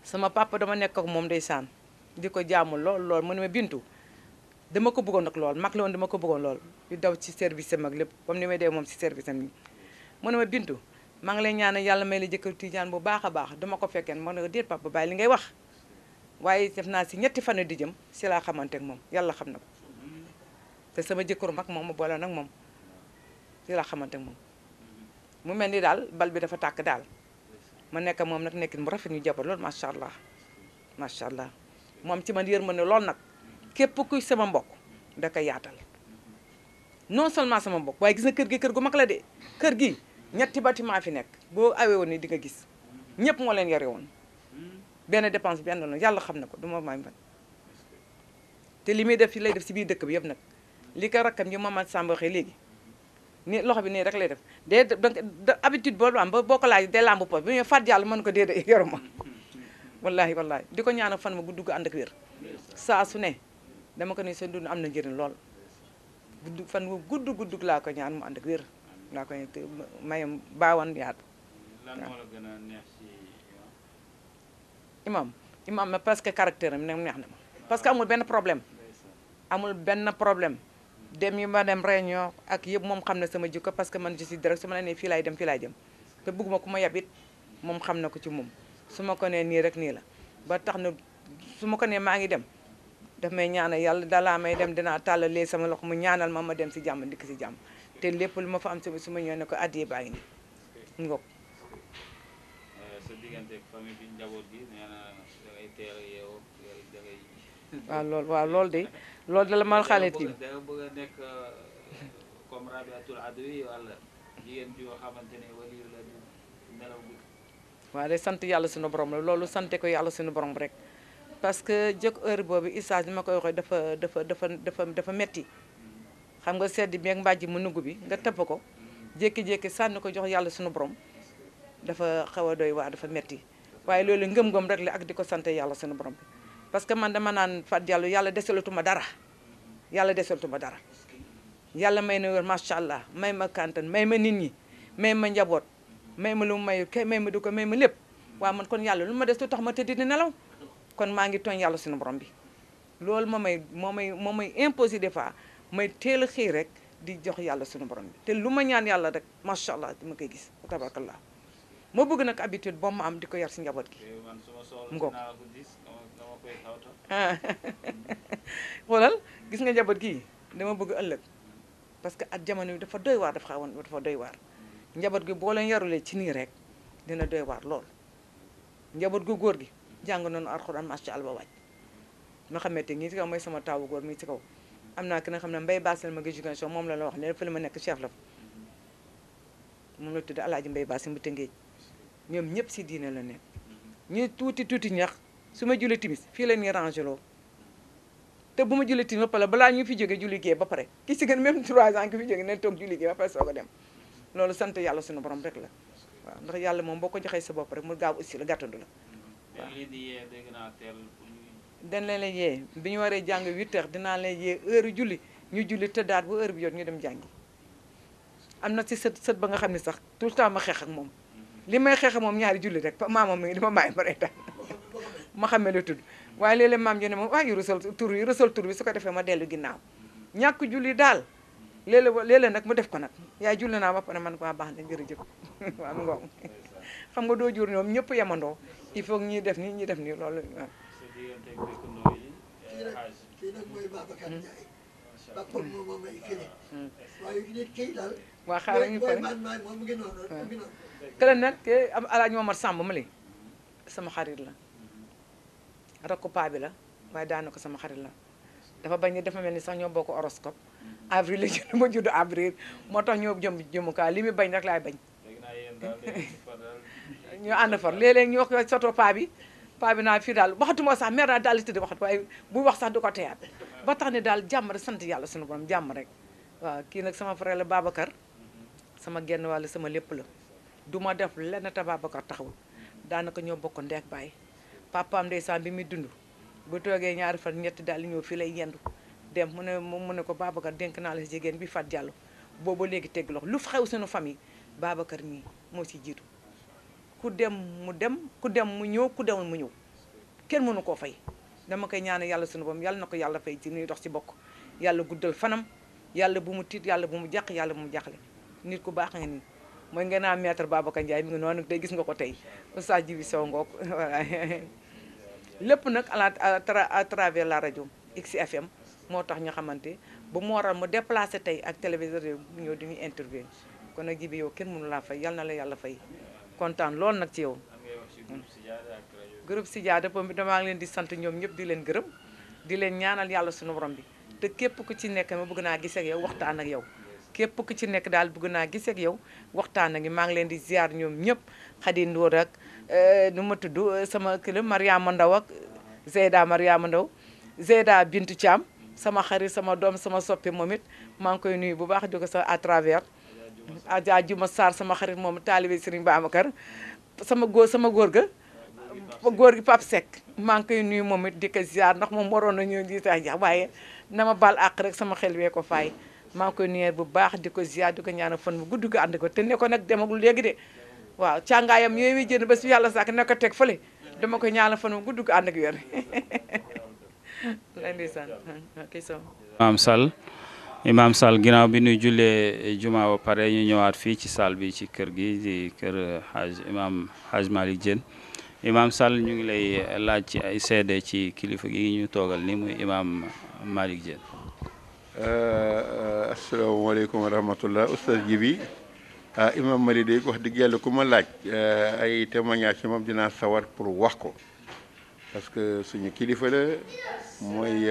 C: sama papa dama nekk ak moom ndeysaan di ko jaamu lool mu ne ma bintu dama ko bëggoon nag lool mag la woon dama ko bëggoon lool di daw ci service am ak lépp comme ni may dee moom ci service am yi mu ne ma bintu maa ngi lay ñaanal yàlla may la jëkkër tijaan bu baax a baax dama ko fekkeen ma ne ko déet papa bàyyi li ngay wax waaye def naa si ñetti fan di jëm si laa xamante ak moom yàlla xam na ko te sama jëkkëru mag moom ma boole nag moom si laa xamante ak moom mu mel ni daal bal bi dafa tàkk daal ma nekk moom nag nekkin mu rafet ñu jabar lool macha allah macha allah moom ci man yërmande lool nag képp kuy sama mbokk da koy yaatal non seulement sama mbokk waaye gis na kër gi kër gu mag la de kër gi ñetti bâtiment fi nekk boo awee woon ni di nga gis ñëpp moo leen yore woon benn dépense benn la yàlla xam na ko du ma may ban te li muy def fi lay def si biir dëkk bi yëpp nag li ko rakkam yi Mamadou Samba waxee léegi nii loxo bi nii rek lay def de habitude boo am boo ko laaj day lamb po bi ñu fat yàlla mën ko déedéet yoruma wallahi wallahi di ko ñaanal fan ma gudd gu ànd ak wér saa su ne dama ko ne sa dund am na njëriñ lool fan wu gudd laa ko ñaan mu ànd ak wér laa ko mayam baawan yaatu
D: lan moo la gën a neex ci
C: imam ma parce que caractère am neex na ma parce que amul benn problème dem yi ma dem réunion ak yëpp moom xam na sama jikko parce que man je suis direct su ma la nee fii laay dem te bëgguma ku ma yab it moom xam na ko ci moom su ma ko nee nii rek nii la ba tax na su ma ko nee maa ngi dem daf may ñaanal yàlla dalaa may dem dinaa tàllalee sama loxo mu ñaanal ma dem si jàmm ndikk si jàmm te lépp lu ma fa am su ma ñëwee ne ko addiyee baa ngi nii ngok
D: sa diggante ak famille bi njaboot gi nee na da ngay teel a yeewoo da ngay
C: waaw loolu de loolu da la mal xale tiim
D: da nga bëgg a nekk comme Rabiatul Adawi wala jigéen joo xamante ne wali la du nelaw guddi.
C: waaw de sant yàlla suñu borom la loolu sante ko yàlla suñu borom rek parce que jëkk heure boobu Issa ni ma koy waxee dafa metti xam nga sedd bi ak mbàjji mu nugg bi nga tëpp ko jékki-jékki sànni ko jox yàlla suñu borom dafa xaw a doy waa dafa metti waaye loolu ngëm-ngëm rek la ak di ko sant yàlla suñu borom bi parce que man dama naan Fat Diallo yàlla desalatuma dara yàlla may na wér macha allah may ma kantan may ma nit ñi may ma njaboot may ma lu mayu kay may ma du ko may ma lépp waaw man kon yàlla lu ma des lu tax ma tëdd di nelaw kon maa ngi tooñ yàlla suñu borom bi loolu moo may imposé des fois may teel a xëy rek di jox yàlla suñu borom bi te lu ma ñaan yàlla rek macha allah dama koy gis tabarakallah moo bëgg nag habitude boo ma am di ko yar si njaboot gi mu ngoog xoolal gis nga njaboot gi dama bëgg ëllëg parce que at jamono bi dafa doy waar dafa doy waar njaboot gi boo leen yarulee ci nii rek dina doy waar lool njaboot gu góor gi jàng noonu alxuraan macha allah ba wàcc ma xamante ñi ci kaw mooy sama taawu góor mi ci kaw am naa ki nga xam ne mbay baasal ma éducation moom la wax ne fa la ma nekk chef la moom la tudd alaaji mbay baas mu tëngéej ñoom ñëpp si diine la nekk ñu tuuti ñax su ma julli timis fii la ñuy rangé loo te bu ma julli timis ba pare balaa ñu fi jóge julli gee ba pare ki si gën même 3 ans ki fi jóge ne toog julli gee ba pare soog a dem loolu sant yàlla suñu borom rek la waaw ndax yàlla moom boo ko joxee sa bopp rek mu gaaw aussi la gàttandu la waaw dañ leen la yee bi ñu waree jàng 8 heures dinaa leen yee heure julli ñu julli tëddaat bu heure bi jot ñu dem jàngi am na ci sët ba nga xam ne sax tout le temps ma xeex ak moom li may xeex ak moom ñaari julli rek maamam mi ngi dama bàyyi ma reetaan ma xamee la tudd waaye léeg-léeg maam ji ne moom waaye rësal tur bi su ko defee ma dellu ginnaaw ñàkk julli daal léeg-léeg nag mu def ko nag yaay julli naa ba pare man ko baax na jërëjëf waaw mu ngoog xam nga doo jur ñoom ñëpp yemandoo il faut ñi def nii ñi def nii loolu waaw
G: kii nag mooy Babacar Ndiaye papa moom may kële waaye nit kii daal
C: waa xaaral ñu pare
G: moom ngi noonu
C: kële nag ke am alaaj Momar Samb ma li sama xarit la rakku paa bi la waaye daana ko sama xarit la dafa bañ ne dafa mel ni sax ñoo bokk horoscope avril la judd ma judd avril moo tax ñoo jëmukaa li muy bañ rek laay bañ ñu ànd far léeg-léeg ñu wax soto paa bi naa fii daal waxatuma sax mer naa daal di tëdd waxat waaye bu wax sax du ko teyaat ba tax ne daal jàmm rek sant yàlla suñu borom jàmm rek waaw kii nag sama frère la Babacar sama genn wàll sama lépp la du ma def lenn te Babacar taxawul daanaka ñoo bokk ndeek baay papaam ndeysaan bi muy dund bu toogee ñaari fan ñetti daal di ñëw fii lay yendu dem mu ne ko Babacar dénk naa la si jigéen bi Fat Diallo boobu léegi tegg loxo lu xew suñu famille Babacar mii moo si jiitu ku dem mu ñëw ku demul mu ñëw kenn mënu koo fay dama koy ñaanal yàlla suñu borom yàlla na ko yàlla fay ci ñuy dox ci bokk yàlla guddal fanam yàlla bu mu tiit yàlla bu mu jàq yàlla bu mu jàqle nit ku baax nga nii mooy ngeen naa maître Babacar Ndiaye mi ngi noonu tey gis nga ko tey Oustaz Djibi Sow ngoog voilà lépp nag à travers la rajo XFM moo tax ñu xamante ba mu waral mu déplacé tey ak téléviseur bu ñëw di ñu intervenir kon nag Djibi yow kenn mënu laa fay yal na la yàlla fay kontaan loolu nag ci yow. groupe Sidiada boobu damaa ngi leen di sant ñoom ñëpp di leen gërëm di leen ñaanal yàlla suñu borom bi te képp ku ci nekk ma bëgg naa gis ak yow waxtaan ak yow képp ku ci nekk daal bëgg naa gis ak yow waxtaan ak maa ngi leen di ziar ñoom ñëpp Khady Ndour ak nu ma tudd sama kële Mariama Ndaw ak Zeyda Mariama Ndaw Zeyda Bintu Thiam sama xarit sama doom sama soppi moom it maa ngi koy nuyu bu baax di ko sa à travers Adja Juma Sarr sama xarit moom taalibe Serigne Babacar sama góor ga góor gi Pape Seck maa ngi koy nuyu moom it di ko ziar ndax moom waroon na ñëw di tax waaye na ma baal àq rek sama xel wee ko faay maa ngi koy nuyu bu baax di ko ziar di ko ñaanal fan bu gudd ko ànd ko te ne ko nag demagul léegi de waaw càngaayam yooyu muy jënd ba si yàlla sàkk ne ko teg fële dama ko ñaanal fan bu gudd ko ànd ak wér
D: Imam Sall ginnaaw bi ñuy jullee juma ba pare ñu ñëwaat fii ci salle bi ci kër gi di kër Imam Hadj Malick Diène Imam Sall ñu ngi lay laaj ci ay seede ci kilifa gi ñu toogal ni muy Imam Malick Diène.
J: asalaamaaleykum wa rahmatullah oustaz Djibi Imam Malick de wax dëgg yàlla ku ma laaj ay témoignage ci moom dinaa sawar pour wax ko parce que suñu kilifa la mooy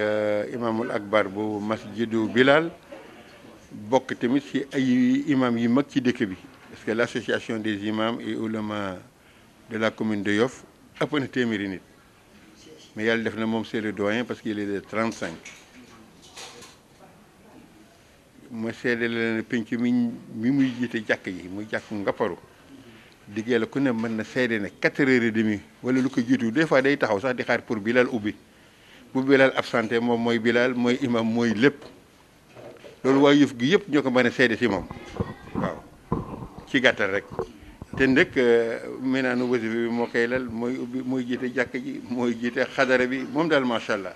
J: imamul akbar bu masjidu Bilal bokk tamit ci ay imam yi mag ci dëkk bi parce que l'association des imams et oulémas de la commune de Yoff ëpp na téeméeri nit mais yàlla def na moom c'est le doyen parce qu'il est de 35 ma seede la penc mi muy jiite jàkk yi muy jàkk Ngapparu diggee la ku ne mën na seede ne 4h30 wala lu ko jiitu des fois day taxaw sax di xaar pour Bilal ubbi bu Bilal absenté moom mooy Bilal mooy imam mooy lépp loolu waa Yoff gi yëpp ñoo ko mën a seede si moom waaw ci gàttal rek te nag maintenant wasifa bi moo koy lal mooy ubbi mooy jiite jàkk ji mooy jiite xadara bi moom daal macha allah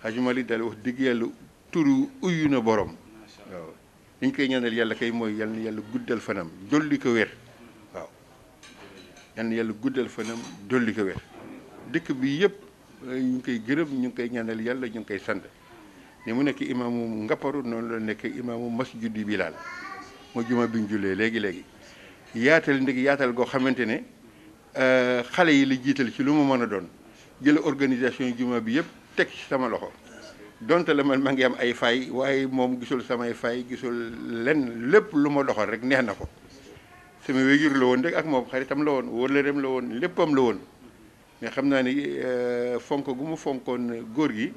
J: Hadji Malick daal wax dëgg yàlla turu uyu na borom waaw li ñu koy ñaanal yàlla kay mooy yal na yàlla guddal fanam dolli ko wér waaw yal na yàlla guddal fanam dolli ko wér dëkk bi yëpp ñu ngi koy gërëm ñu ngi koy ñaanal yàlla ñu ngi koy sant ni mu nekk imaamu Ngapparu noonu la nekk imaamu masjidi Bilal moo juma bi ñu jullee léegi yaatal ndeg yaatal goo xamante ne xale yi la jiital ci lu mu mën a doon jël organisation juma bi yëpp teg ci sama loxo donte la man maa ngi am ay fay waaye moom gisul samay fay gisul lenn lépp lu ma doxal rek neex na ko sama wéyjur la woon rek ak moom xaritam la woon wóorleem la woon léppam la woon mais xam naa ni fonk gu mu fonkoon góor gi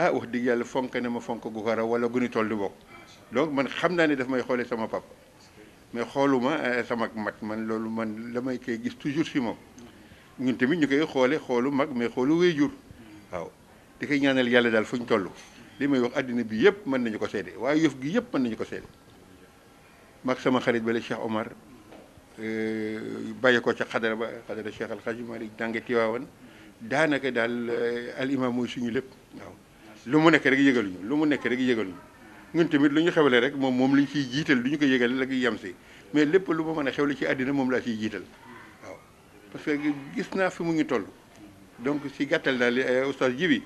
J: wax dëgg yàlla fonk ne ma fonk gu ko raw wala gu ni toll di bokk donc man xam naa ni daf may xoolee sama papa mais xooluma sama mag man loolu man damay koy gis toujours si moom ñun tamit ñu koy xoolu mag mais xoolu wéyjur waaw di koy ñaanal yàlla daal fu ñu toll li may wax àddina bi yëpp mën nañu ko seede waaye Yoff gi yëpp mën nañu ko seede mag sama xarit bale Cheikh Omar bàyyi ko ca xadara Cheikh Al Hadji Malick jànge Tiwaawan daanaka daal al imam mooy suñu lépp waaw lu mu nekk rek yëgaluñu ñun tamit lu ñu xewle rek moom lañ ciy jiital du ñu ko yëgale la yem si mais lépp lu ma mën a xewle ci àddina moom laa ciy jiital waaw parce que gis naa fi mu ngi toll donc si gàttal daal oustaz Djibi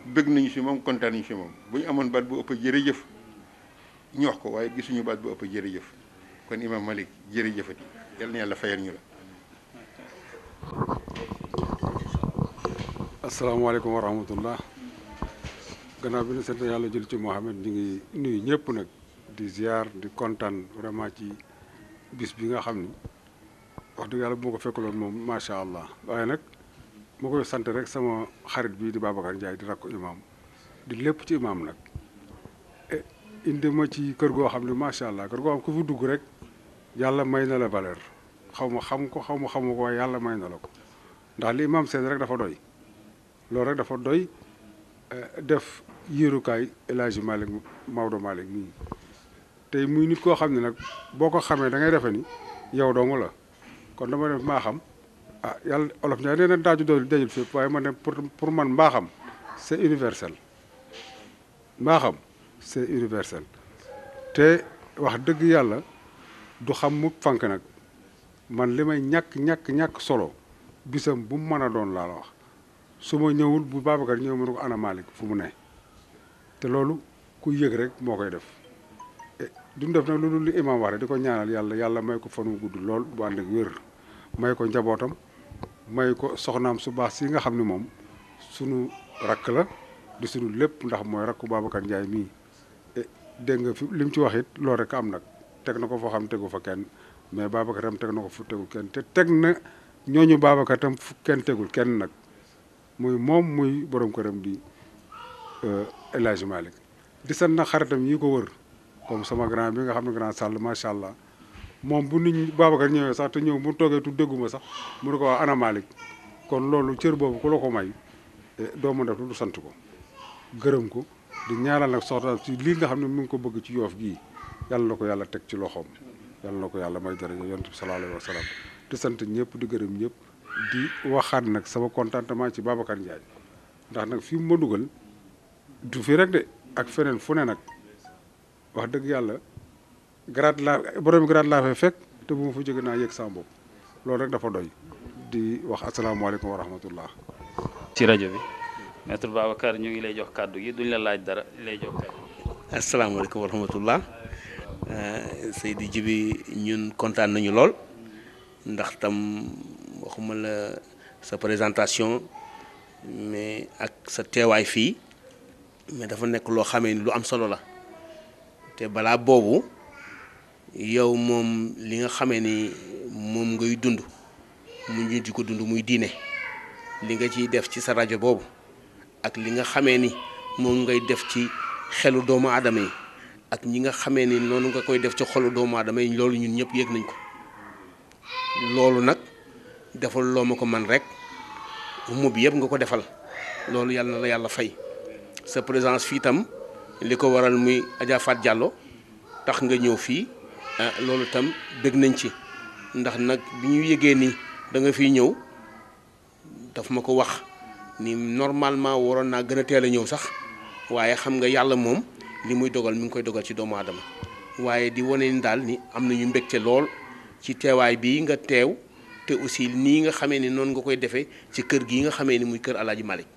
J: bëgg nañu si moom kontaan nañu si moom bu ñu amoon baat bu ëpp jërëjëf ñu wax ko waaye gisuñu baat bu ëpp jërëjëf kon imam Malick jërëjëfati yal na yàlla fayal ñu la.
K: asalaamaaleykum wa rahmatullah gannaaw bi ñu sant yàlla jël ci Mohamed ñu ngi nuyu ñëpp nag di ziar di kontaan vraiment ci bis bi nga xam ni wax dëgg yàlla bu ma ko fekkaloon moom macha allah waaye nag ma koy sant rek sama xarit bii di Babacar Ndiaye di rakku imam di lépp ci imam nag indi ma ci kër goo xam ne macha allah kër goo xam ku fi dugg rek yàlla may na la valeur xaw ma xam ko xaw ma xamu ko waaye yàlla may na la ko ndax li imam seen rek dafa doy loolu rek dafa doy def yéerukaay El Hadji Malick Maodo Malick nii tey muy nit koo xam ne nag boo ko xamee da ngay defe ni yow dong la kon dama def maa xam yàlla olof ñaar nee na daaju dool dajul fépp waaye man ne pour man mbaaxam c'est universel mbaaxam c'est universel te wax dëgg yàlla du xam mu fank nag man li may ñàkk solo bisam bu mu mën a doon laa la wax su ma ñëwul bu Babacar ñëw mu ne ko ana Malick fu mu ne te loolu ku yëg rek moo koy def duñ def nag loolu li imam wax rek di ko ñaanal yàlla may ko fan wu gudd lool bu ànd ak wér may ko njabootam may ko soxnaam su baax si nga xam ne moom sunu rakk la di sunu lépp ndax mooy rakku Babacar Ndiaye mii dégg nga fi li mu ci wax it loolu rek am nag teg na ko foo xam tegu fa kenn mais Babacar tam teg na ko fu tegul kenn te teg na ñooñu Babacar tam fu kenn tegul kenn nag muy moom muy borom këram di El Hadji Malick di sant nag xaritam yi ko wër comme sama grand bi nga xam ne grand Sall macha allah moom bu nit ñi Babacar ñëwee sax te ñëw bu toogee tu dégguma sax mu ne ko waa ana Malick kon loolu cër boobu ku la ko may doo mën def lu sant ko gërëm ko di ñaanal nag soxna ci lii nga xam ne mu ngi ko bëgg ci Yoff gii yàlla na ko yàlla teg ci loxoom yàlla na ko yàlla may dara yonent bi sallallahu alayhi wa sallam di sant ñëpp di gërëm ñëpp di waxaat nag sama contentement ci Babacar Ndiaye ndax nag fi mu ma dugal du fi rek de ak feneen fu ne nag wax dëgg yàlla borom grade laa fay fekk te bu ma fa jóge naa yëg sama bopp loolu rek dafa doy di wax asalaamaaleykum wa rahmatullah.
D: ci rajo bi maître Babacar ñu ngi lay jox kàddu gi duñ la laaj dara lay jox kàddu.
L: asalaamaaleykum wa rahmatullah Seydi Djiby ñun kontaan nañu lool ndax tam waxuma la sa présentation mais ak sa teewaay fii mais dafa nekk loo xamee ni lu am solo la te balaa boobu yow moom li nga xamee ni moom ngay dund mu ñu di ko dund muy diine li nga ciy def ci sa rajo boobu ak li nga xamee ni moom ngay def ci xelu doomu aadama yi ak ñi nga xamee ni noonu nga koy def ci xolu doomu aadama yi loolu ñun ñëpp yëg nañ ko loolu nag defal loo ma ko man rek umma bi yëpp nga ko defal loolu yàlla na la yàlla fay sa présence fii tam li ko waral muy Adja Fat Diallo tax nga ñëw fii loolu tam bëgg nañ ci ndax nag bi ñu yëgee ni da nga fiy ñëw daf ma ko wax ni normalement waroon naa gën a teel a ñëw sax waaye xam nga yàlla moom li muy dogal mi ngi koy dogal ci doomu aadama waaye di wane ni daal ni am nañu mbégte lool ci teewaay bii nga teew te aussi nii nga xamee ni noonu nga koy defee ci kër gii nga xamee ni muy kër Alaaji Malick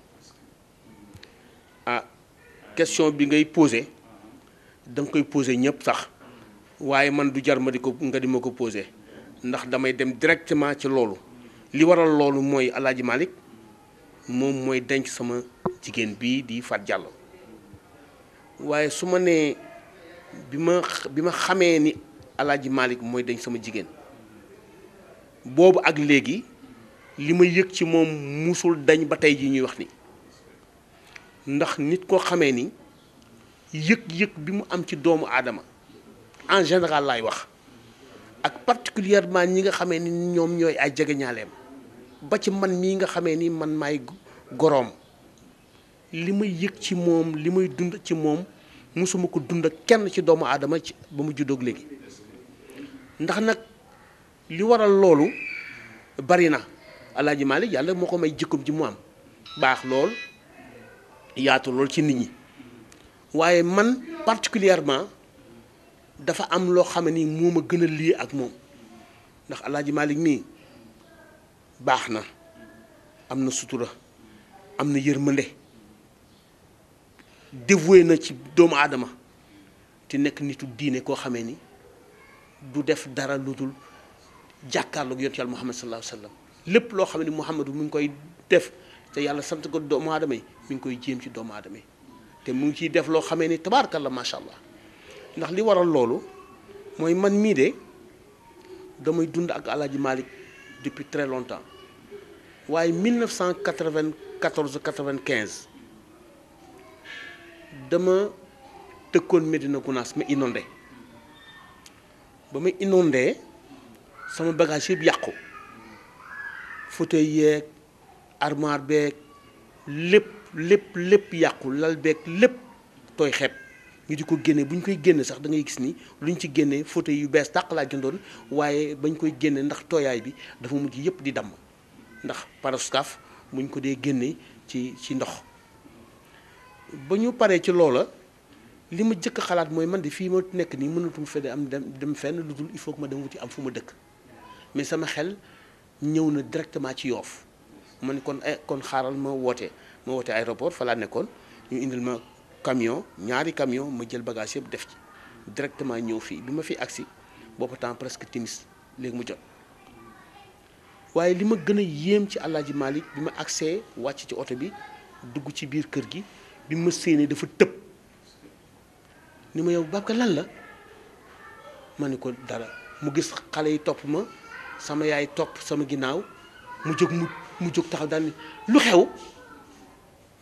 L: question bi ngay posé da nga koy posé ñëpp sax waaye man du jar ma di ko nga di ma ko posé ndax damay dem directement ci loolu li waral loolu mooy Alaaji Malick moom mooy denc sama jigéen bii di Fat Diallo waaye su ma nee bi ma xamee ni Alaaji Malick mooy denc sama jigéen boobu ak léegi li ma yëg ci moom musul dañ ba tey ji ñuy wax ni ndax nit koo xamee ni yëg-yëg bi mu am ci doomu aadama en général laay wax ak particulièrement ñi nga xamee ni ñoom ñooy ay jegeñaaleem ba ci man mii nga xamee ni man maay goroom li may yëg ci moom li may dund ci moom musuma ko dund ak kenn ci doomu aadama ci ba mu juddoog léegi ndax nag li waral loolu bari na Alaaji Malick yàlla moo ko may jikkoom ji mu am baax lool yaatu lool ci nit ñi waaye man particulièrement dafa am loo xam ni moo ma gën a lii ak moom ndax Alaaji Malick mii baax na am na sutura am na yërmande dévoué na ci doomu aadama te nekk nitu diine koo xamee ni du def dara lu dul jàkkaarloog yonent Yàlla Muhammad sallallahu alayhi wa sallam lépp loo xam ne Muhammadu mu ngi koy def te yàlla sant ko doomu aadama yi mi ngi koy jéem ci doomu aadama yi te mu ngi ciy def loo xamee ni tabaarakallah macha allah ndax li waral loolu mooy man mii de damay dund ak Alaaji Malick depuis très longtemps waaye 1994 95 dama tëkkoon Médina Gounass ma inondé ba ma inondé sama bagage yëpp yàqu fauteuil yeeg armoire beeg lépp yàqu lal beeg lépp tooy xepp ñu di ko génne bu ñu koy génne sax da ngay gis ni lu ñu ci génne fauteuil yu bees tàq laa jëndoon waaye bañ koy génne ndax tooyaay bi dafa mujj yëpp di damm ndax parascaf bu ñu ko dee génne ci ndox ba ñu paree ci loola li ma jëkk xalaat mooy man de fii ma nekk nii mënatuma fee am dem fenn lu dul il faut que ma dem wuti am fu ma dëkk mais sama xel ñëw na directement ci Yoof ma ne kon xaaral ma woote aéroport fa laa nekkoon ñu indil ma camion ñaari camion ma jël bagage yëpp def ci directement ñëw fii bi ma fi agsi boobu temps presque timis léegi mu jot waaye li ma gën a yéem ci Alaaji Malick bi ma agsee wàcc ci oto bi dugg ci biir kër gi bi ma séenee dafa tëb ni ma yow Babacar lan la ma ni ko dara mu gis xale yi topp ma sama yaay topp sama ginnaaw mu jóg taxaw daal ni lu xew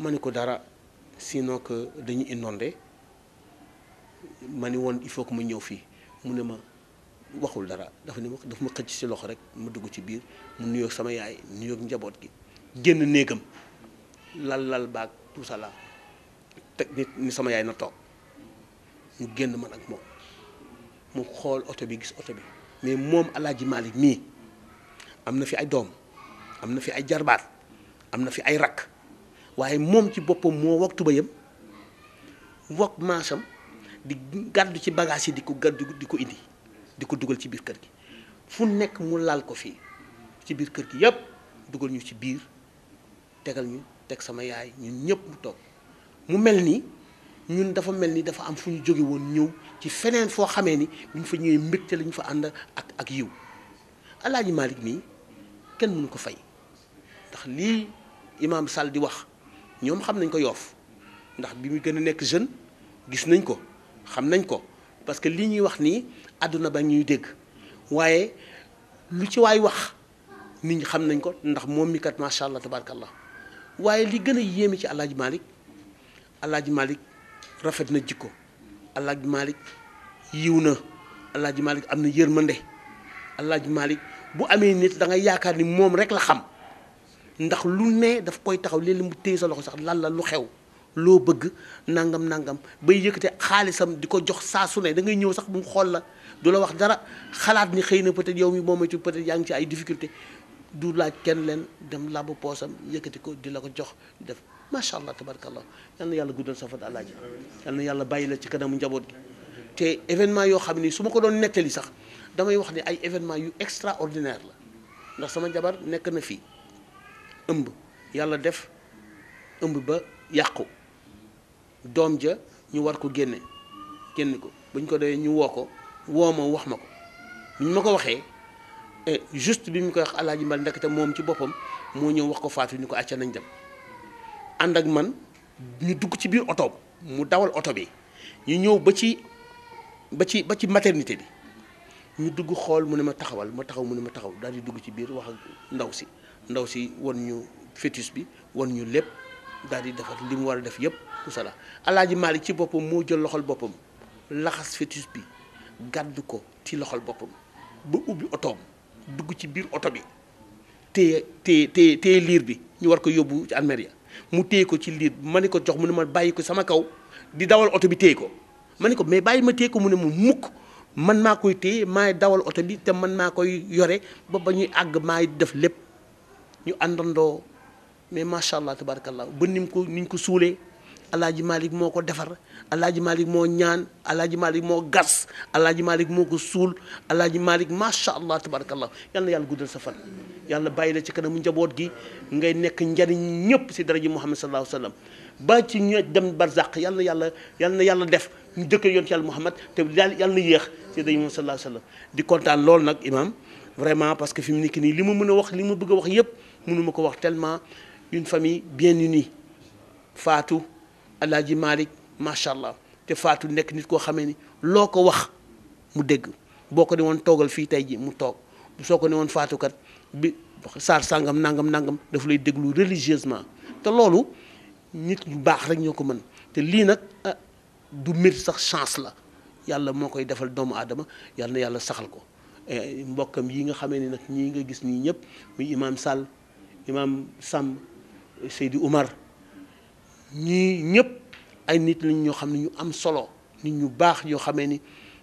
L: ma ni ko dara sinon que dañuy inondé ma ni woon il faut que ma ñëw fii mu ne ma waxul dara dafa ma xëcc ci loxo rek ma dugg ci biir mu nuyoog sama yaay nuyoog njaboot gi génn néegam lal baag tout ça là teg ni sama yaay na toog ñu génn man ak moom mu xool oto bi gis oto bi mais moom Alaaji Malick mii am na fi ay doom am na fi ay jarbaat am na fi ay rakk waaye moom ci boppam moo wog tubayam wog maasam di gàddu ci bagage yi di ko gàddu di ko indi di ko dugal ci biir kër gi fu nekk mu laal ko fii ci biir kër gi yëpp dugal ñu ci biir tegal ñu teg sama yaay ñun ñëpp mu toog mu mel ni ñun dafa mel ni dafa am fu ñu jóge woon ñëw ci feneen foo xamee ni bu ñu fa ñëwee mbégte la ñu fa ànd ak yiw Alaaji Malick mii kenn mënu ko fay ndax lii Imam Sall di wax ñoom xam nañ ko Yoff ndax bi mu gën a nekk jeune gis nañ ko xam nañ ko parce que lii ñuy wax nii àdduna ba ñuy dégg waaye lu ci waay wax nit ñi xam nañ ko ndax moom mi kat macha allah tabarakallah waaye li gën a yéeme ci Alaaji Malick Alaaji Malick rafet na jikko Alaaji Malick yiw na Alaaji Malick am na yërmande Alaaji Malick bu amee nit da ngay yaakaar ni moom rek la xam ndax lu ne daf koy taxaw léeg-léeg mu téye sa loxo sax lan la lu xew loo bëgg nangam bay yëkkate xaalisam di ko jox saa su ne da ngay ñëw sax bu mu xool la du la wax dara xalaat ni xëy na peut-être yow mi moom ci peut-être yaa ngi ci ay difficulté du laaj kenn leen dem làbb poosam yëkkati ko di la ko jox def macha allah tabarakallah yal na yàlla guddal sa fan Alaaji yal na yàlla bàyyi la ci kanamu njaboot gi te événement yoo xam ni su ma ko doon nettali sax damay wax ne ay événement yu extraordinaire la ndax sama jabar nekk na fii ëmb yàlla def ëmb ba yàqu doom ja ñu war ko génne ko buñ ko dee ñu woo ko woo ma wax ma ko bi ñu ma ko waxee juste bi mu koy wax Alaaji Malick ndekete moom ci boppam moo ñëw wax ko Fatou ni ko acca nañ dem ànd ak man ñu dugg ci biir oto mu dawal oto bi ñu ñëw ba ci maternité bi ñu dugg xool mu ne ma taxawal ma taxaw mu ne ma taxaw daal di dugg ci biir wax ak ndaw si won ñu fœtus bi won ñu lépp daal di defar li mu war a def yëpp tout ça la Alaaji Malick ci boppam moo jël loxol boppam laxas fœtus bi gàdd ko ci loxol boppam ba ubbi otoom dugg ci biir oto bi téye liir bi ñu war ko yóbbu ci Almeria mu téye ko ci liir bi ma ne ko jox mu ne ma bàyyi ko sama kaw di dawal oto bi téye ko ma ne ko mais bàyyi ma téye ko mu ne ma mukk man maa koy téye maay dawal oto bi te man maa koy yore ba ñuy àgg maay def lépp ñu àndandoo mais macha allah tabarakallah ba niñ ko suulee Alaaji Malick moo ko defar Alaaji Malick moo ñaan Alaaji Malick moo gas Alaaji Malick moo ko suul Alaaji Malick macha allah tabarakallah yal na yàlla guddal sa fan yàlla bàyyi la ci kanamu njaboot gi ngay nekk njariñ ñëpp si daraja Muhammad sallallahu alayhi wa sallam ba ci ñu dem barzaq yal na yàlla def ñu dëkk yoon ci yàlla Muhammad te yàlla na yéex si daraja Muhammad sallallahu alayhi wa sallam di kontaan loolu nag imam vraiment parce que fi mu nekk nii li ma mën a wax li ma bëgg a wax yëpp mënu ma ko wax tellement une famille bien unie Fatou Alaaji Malick macha allah te Fatou nekk nit koo xamee ni loo ko wax mu dégg boo ko ne woon toogal fii tey ji mu toog soo ko ne woon Fatou kat bi saar sàngam nangam daf lay déglu religieusement te loolu nit ñu baax rek ñoo ko mën te lii nag du mérite sax chance la yàlla moo koy defal doomu aadama yàlla na yàlla saxal ko mbokkam yi nga xamee ni nag ñii nga gis nii ñëpp muy imam Sall imam Samb Seydi Oumar ñii ñëpp ay nit lañ ñoo xam ne ñu am solo nit ñu baax yoo xamee ni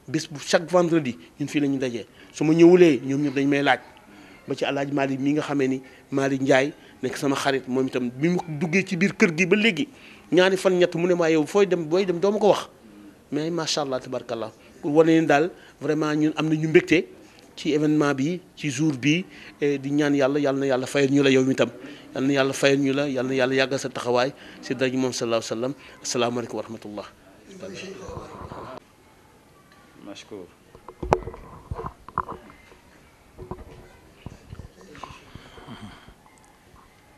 L: bés bu chaque vendredi ñun fii la ñu dajee su ma ñëwulee ñoom ñëpp dañ may laaj ba ci Alaaji Malick mi nga xamee ni Malick Ndiaye nekk sama xarit moom itam bi mu duggee ci biir kër gi ba léegi ñaari fan ñett mu ne maa yow booy dem doo ma ko wax mais macha allah tabarakallah pour wane ni daal vraiment ñun am na ñu mbégte ci événement bi ci jour bi di ñaan yàlla na yàlla fayal ñu la yow mi tam yal na yàlla fayal ñu la yal na yàlla yàggal sa taxawaay si daraja moom sallallahu alayhi wa sallam asalaamaaleykum wa rahmatullah
D: mashkour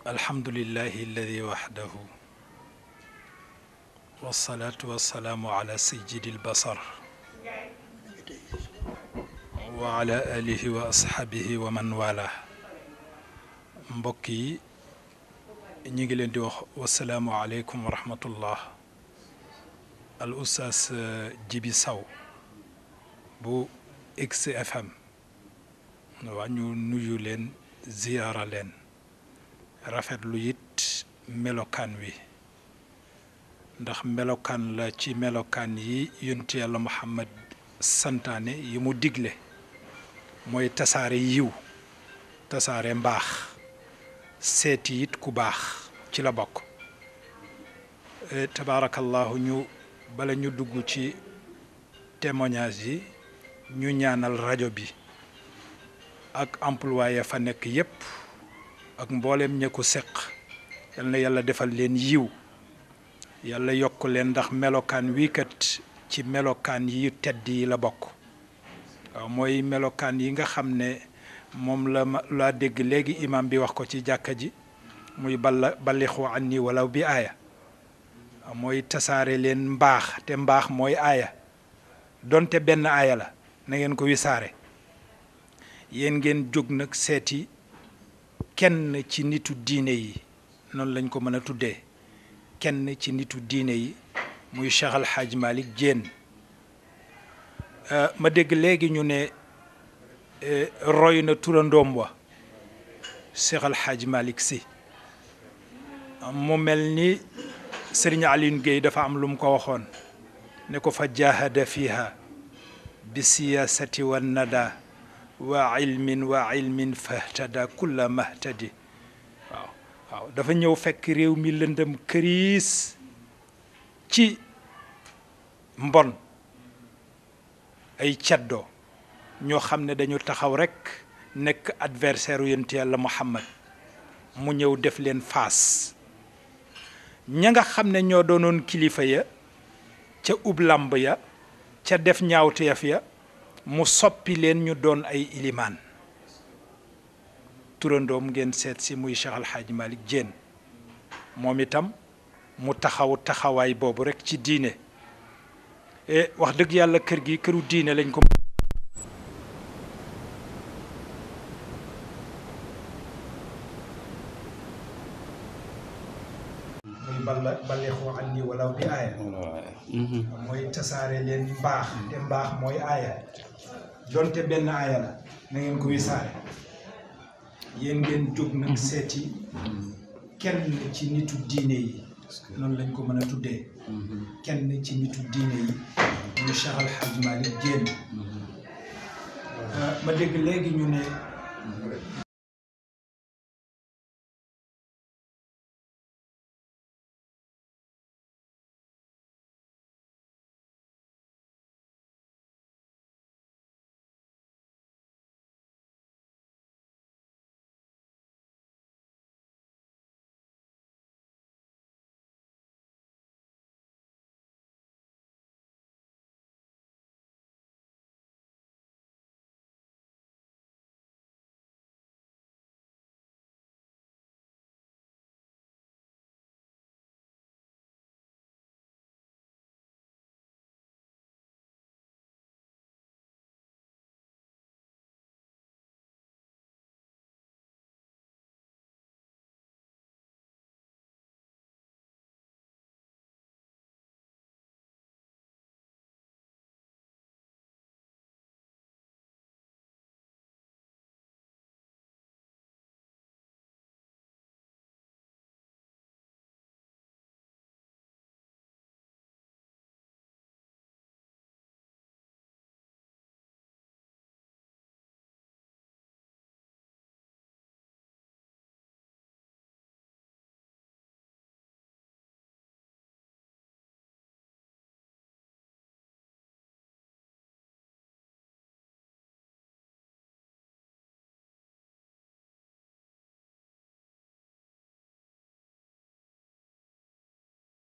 M: alhamdulillahi alladi wahdahu wassalatu wassalamu ala sayyidi albasar wa ala alihi wa ashabihi wa man wala mbokk yi ñu ngi leen di wax wasalaamu aleykum wa rahmatullah al oustaz Djibi Sow bu XFM waa ñu nuyu leen ziyaara leen rafetlu it melokaan wi ndax melokaan la ci melokaan yi yonent yàlla Muhammad santaane yi mu digle mooy tasaare yiw tasaare mbaax seeti it ku baax ci la bokk tabaarakallahu ñu bala ñu dugg ci témoignage yi ñu ñaanal rajo bi ak employé fa nekk yépp ak mboolem ña ko seq yal na yàlla defal leen yiw yàlla yokk leen ndax melokaan wii kat ci melokaan yi tedd yi la bokk waaw mooy melokaan yi nga xam ne moom laa dégg léegi imam bi wax ko ci jàkka ji muy ballixu anni walaw bi aaya mooy tasaare leen mbaax te mbaax mooy aaya donte benn aaya la na ngeen ko wisaare yéen ngeen jóg nag seeti kenn ci nitu diine yi noonu lañ ko mën a tuddee kenn ci nitu diine yi muy Cheikh Al Hadj Malick Diène ma dégg léegi ñu ne roy na turandoom wa Cheikh Al Hadj Malick Sy mu mel ni Serigne Alioune Gueye dafa am lu mu ko waxoon ne ko fa jahada fiha bi siyasati wa nada wa ilmin fahtada kulla mahtadi waaw dafa ñëw fekk réew mi lëndëm këriis ci mbon ay ceddo ñoo xam ne dañu taxaw rekk nekk adversaire u yonent Yàlla Muhammad mu ñëw def leen faas ña nga xam ne ñoo doonoon kilifa ya ca ub làmb ya ca def ñaawteef ya mu soppi leen ñu doon ay ilimaan turandoom ngeen seet si muy Cheikh Al Hadj Malick Diène moom itam mu taxawaay boobu rekk ci diine wax dëgg yàlla kër gi këru diine lañ ko ballixu anni walaw bi aaya mooy tasaare leen mbaax te mbaax mooy aaya donte benn aaya la na ngeen ko wisaare yéen ngeen jóg nag seeti kenn ci nitu diine yi noonu lañ ko mën a tuddee kenn ci nitu diine yi muy Cheikh Al Hadj Malick Diène ma dégg léegi ñu ne